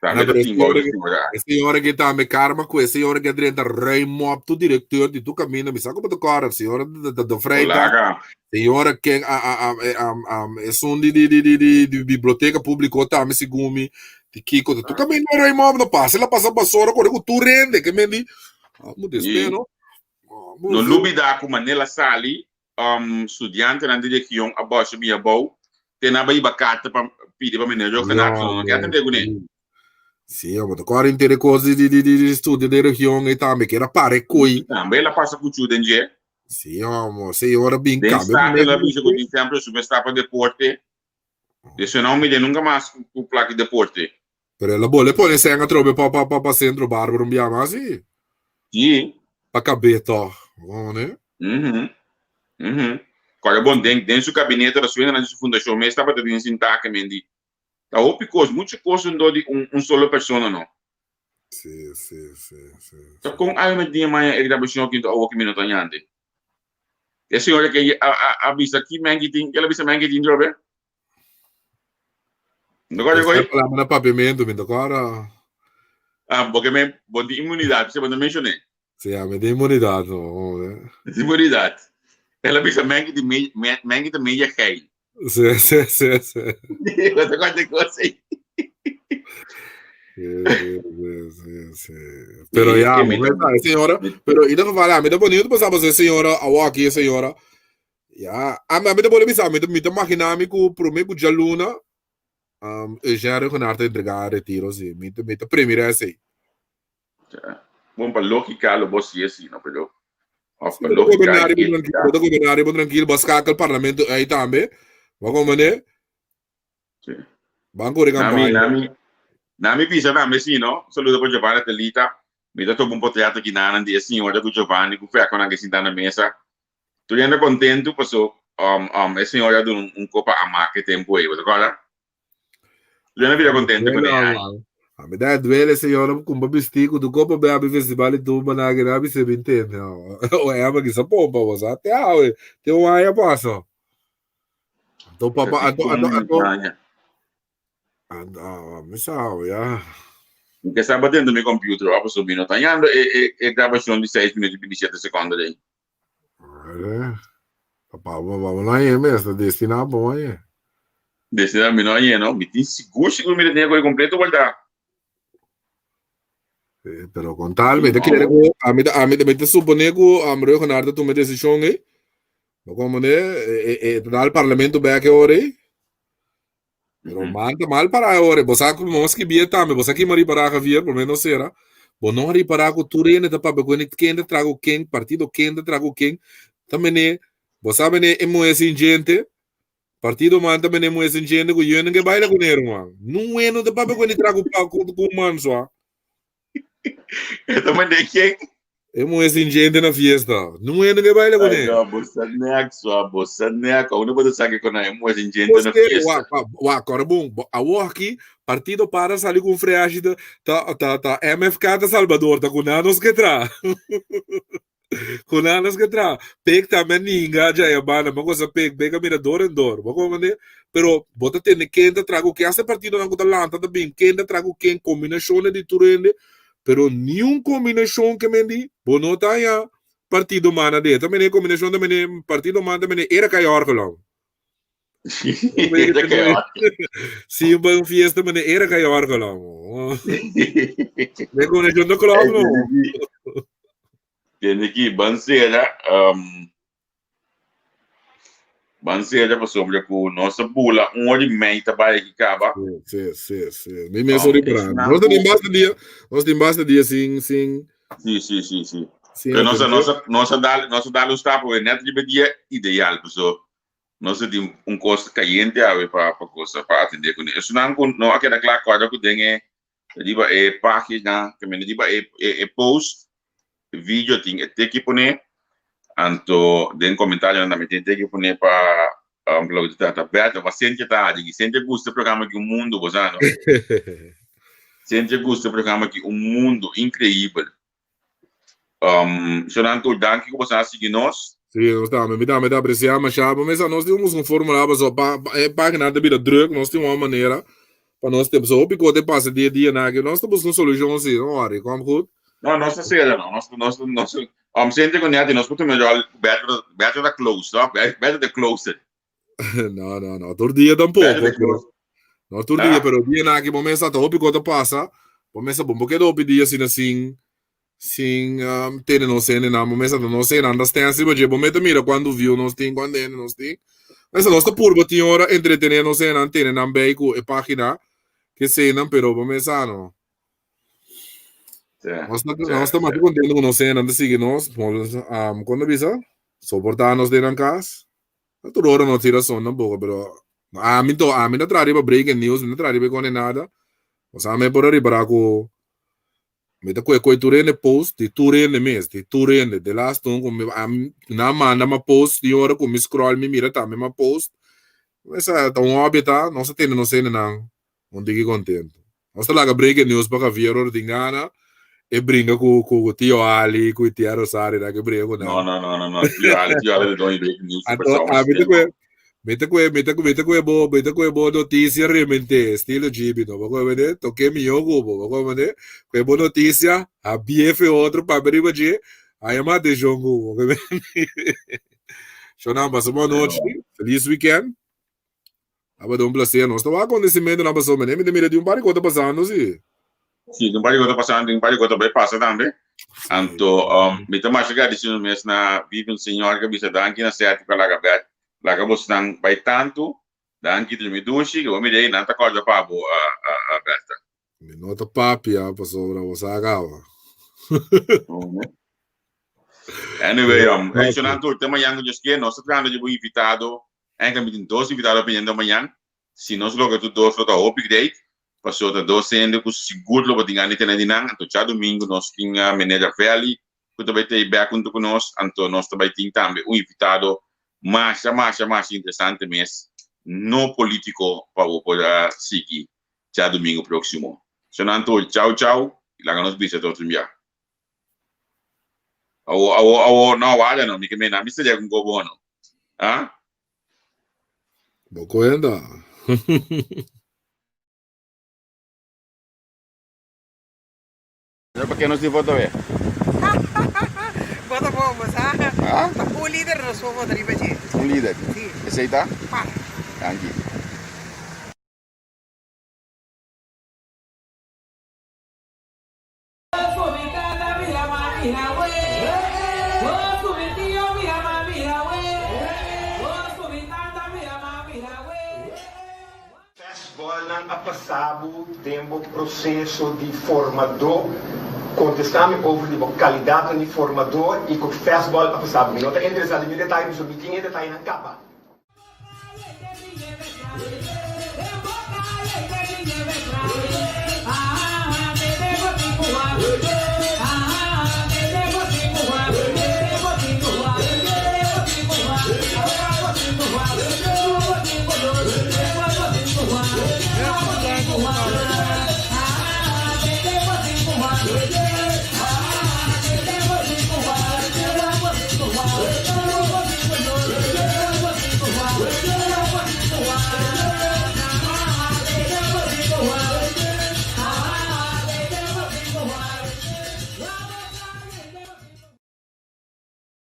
Tambe No, ta pero e tin bou señora di que, señora e señora que tambe karma ku e señora que drenta ruim op tu directeur di tu camino, mi sa como te kòrda, señora de, de, de Vrijdag, Olaga. señora ken a a a e, am, am, esun di di di di di di biblioteca público tambe segun mi, di kiko, de tu camino ruim op no pasa, la pasa basora kore ku tur hende, ke men di, ah, moet Sí. despe, no? Ah, No moet lubida ku Manela sali studiantenan di region a bòsha bin abou te nan a bai hiba karta pa pidi pa meneer Rhuggenaath, Ja, so no ke atendé kuné. Sí, amo ta kòrda intere kos di di di di studio di region ei tambe, ke era pare koi. Tambe el a pasa kuchu den dje. Sí, homo, sí, ora bin Den cambia Staten momento. la bisa ku tin sempre su mester pa deporte. Despues no mide nunca mas ku plaki deporte. Pero el a bole pone sèn atrobe pa pa pa pa Centro Bárbaro un bia mas sí. Sí. Pa kabé tòg. Bon, ne? Mhm. Mhm. Kòrda bon, den den su kabinete ta suena na su fundashon mes tabata tin sintá ke men di ta hopi kos, muchu kos rondó di un un solo persona no. Sí, sí, sí, sí, Ta sí. kon awe mi tin e maña e grabashon aki nto awo ki mi no ta ñante. E señora ke a a a bisa ki men ki tin, kel a bisa men ki tin trobe? No kòrda Esa koi? palabra na papiamentu, mi ta kòrda. Ah, porque men bo tin inmunidad, p'esei bo no mencion'é. Sí, ami tin inmunidad, no. Inmunidad. El a bisa men ki tin me, me, men ki ta media geil. Sí, sí, sí, sí. Bo ta kòrda e kos ei? Sí, sí, sí, sí, sí. Pero Sí, ya, que mi momento, señora, pero in ieder geval, a mi ta bonito pasá pasobra e señora, awor aki e señora, Ya, ami ami ta por bisa, mi ta mi ta magina mi ku prome ku djaluna um, Eugène Reugenard ta entrega retiro si. Mi ta mi ta premira esei. Ja. Bon, pa lógica lo bo si así, no? Pero, of Si pa bo ta lógica goberná y riba trankil, ética. bo ta goberná riba trankil, bo skakel parlamento ei tambe. Bo komprende? Sí. Ban kore Nami, kampaña. nami, nami bisa tambe sí, no? Un saludo pa Giovanni Telita. Mi ta topa un potreto aki nanan di e señora ku Giovanni ku Fecco nan ke sinta na mesa. Tur hende kontentu paso e señor a duna un kopa amak e tempu ei, bo ta kòrda? Tur hende bira kontentu kuné ai. A mi da duele señora kumpa bisti ku tu kopa be abi festival di tumba na ke na bisa bin tende. O ema ki sa pompa bo sa te awe te un aña pasa. Anto papa anto anto anto anto mi sa ya. Mi ke sa dentro mi computer wa paso mi no ta hallando e e e grabacion di 6 minuto y 27 secondo dei. Papa, papa, no hay mes, ta destinado pa mañana. Destinado mi no hay no, mi tin sigur sigur mi tenía que completo guardar. Eh, pero con tal, mi te quiere ku, a mi a mi mi te supone ku am Reugenard ta tuma decisión eh. No como ne, eh, eh, eh, dal parlamento back ora eh. Pero man ta mal pará e ora. Bo sa ku nos skibí e tambe. Bo sa kima ripará, Javier, por menos sera. Bo no a ripará ku tur hende ta papia ku hende, ken ta traha ku ken, partido ken ta traha ku ken. Ta mene, bo sa mene e muhé sin djente, partido man ta mene e muhé sin djente ku yende ke baila kuné, ruman. Nun hende no ta papia ku hende traha ku ku man sua. E ta manda ken? E muhé sin djente na fiesta. Nun hende ke baila kuné. Ay, no, bo sa nek, sua, bo sa nek. Aun bo ta sa ke kona e muhé sin djente na fiesta. Wak, wak, wak, kòrda bon. Awor aki, partido para sali ku un freashi ta, ta, ta, ta MFK ta Salvador, ta ku nan nos ke traha. Ku nan nos ke traha. Pek tambe a ninga dja e banda, bo gosa pek, pek a mira dor en dor. Bo komprende? Pero bo ta tende ken ta traha ku ken, hasta e partidonan ku ta lanta ta bin, ken ta traha ku ken, kombinashonnan di tur hende, pero niun kombinashon ke men di, bo no ta haña partido mana de. Ta mene kombinashon ta mene partido mana ta mene era kai orgelon. Si un un fiesta mene era kai orgelon. De kombinashon ta klop no. Tende ki ban sera ban sera pasobra ku nos a bula un ora i mei ta bai aki kaba. Sí, sí, sí. Mi mes ora para. Nos tin basta dia, nos tin basta dia sin sin Sí, sí, sí, sí. Pero nos nos nos a dal nos a dal un stap we net riba dia ideal paso nos a tin un kos kayente awe pa pa kosa pa atende kuné. Esunnan ku no a keda kla kòrda ku den e Riba e pagina, ke mende riba e e post, e video tin e teki pone, anto den comentarionan tambe tin e teki pone pa loke ta trata Bertha, pa Cynthia ta haci aki. Cynthia gusta e programa aki un mundo, bo sa no? Cynthia gusta e programa aki un mundo, increibel. Um, Shonan tur danki ku boso a sigui nos. Sí, nos tambe, mi tambe ta apreciá mashá. Pa mesa nos tin un busca un fórmula pasobra pa, pa e página ta bira druk, nos tin un manera pa nos te, pasobra hopi kos ta pasa dia dia na aki. Nos ta busca un solushon sí, no worry, kom goed. No, nos ta sera no. Nos nos nos um sente ku neti nos por tuma rol Berto Berto ta close, no? Berto ta closer. No, no, no. Tur dia tampoco. Pero, no tur dia, ah. pero dia na aki bo mesa ta hopi kota pasa. Bo mesa bo keda hopi dia sina sin sin um, tene nos hende na bo mesa no sé nanda stensi bo je bo meta mira cuando view nos tin cuando hende nos tin. Mesa nos ta purba tin ora entretener nos hende tene nan bij ku e pagina ke senan pero bo mesa no. Nos ta nos ta mas contento ku nos hende ta sigui nos. Um, cuando bisa? Soportá nos den nan kas. No tur ora nos tin rason tampoco, pero ami to, ami no traha riba breaking news, mi no traha riba e kone nada. Nos ami por a ripará ku mi ta kohe kohe tur hende post, di tur hende mes, di tur hende. De laatste un ku mi ami nan manda mi a post, di ora ku mi scroll mi mira tambe mi a post. Esa ta un hobby ta, nos ta tene nos hendenan un tiki contento. Nos ta laga breaking news pa Javier ora tin gana e bringa cu cu Tio Ali, cu Tia Rosario, nan ke bringa cu nan. No, no, no, no, no. Tio Ali, Tio Ali ta doño breaking news super Anto, sound a mi ta system. cu mi ta cu mi ta cu mi ta cu bo mi ta cu bo noticia remente estilo GB no. Bo comprende? Toke miho cu bo. Bo comprende? Cu bo noticia, a biefe otro papia riba dje, a yama atencion cu bo. Shonan, pasa bon nochi. Feliz weekend. Tabata un placer. Nos ta wak acontecimentonan pasobra mene mi ta mira di un par di cos ta pasando si. Si, un par di cos ta pasando y un par di cos ta bay pasa tambe. Anto, um, mi ta masha gradecido mes na Vivian Señor que bisa danki na Sergio pa laga bet, laga bosnan bay tanto. Danki drumi dushi, que bo mira ey nan ta corda pa bo, uh, uh, uh, Bertha. Mi no ta papia pasobra bo sa caba. Anyway, um, hey, Shonan tur, te mañan cu Dios kier, nos ta trahando di bo invitado. Eigenlijk mi tin dos invitado pendiente mañan. Si nos logra tur dos lo ta hopi great. Pasobra ta dos hende cu sigur lo bo tin gana di tene di nan. Anto djadomingo nos tin uh, meneer Ravelli cu ta bay tey bek hunto cu nos. Anto nos ta bay tin tambe un invitado masha, masha, masha interesante mes, no politico, pa bo por uh, sigui djadomingo proximo. Shonan tur, chao chao. Laga nos bisa te otro bia. Awo, awo, awo, no, wala no, mi ke mena, mi seria con gobo no. Ah? Bo cuenta. Pero pa ke nos tin foto we? Bo ta bon, bo sa. Ah? Ta un lider nos por vota riba dje. Un lider? Si. Esey ta? Par. Danki. Fastballnan a pasa bo den bo proseso di formadó? Kontestá mi over di bo kalidatnan di formadó i ku fastball a pasa bo. Mi no ta interesá den mi detaye pasobra mi tin e detayenan kaba.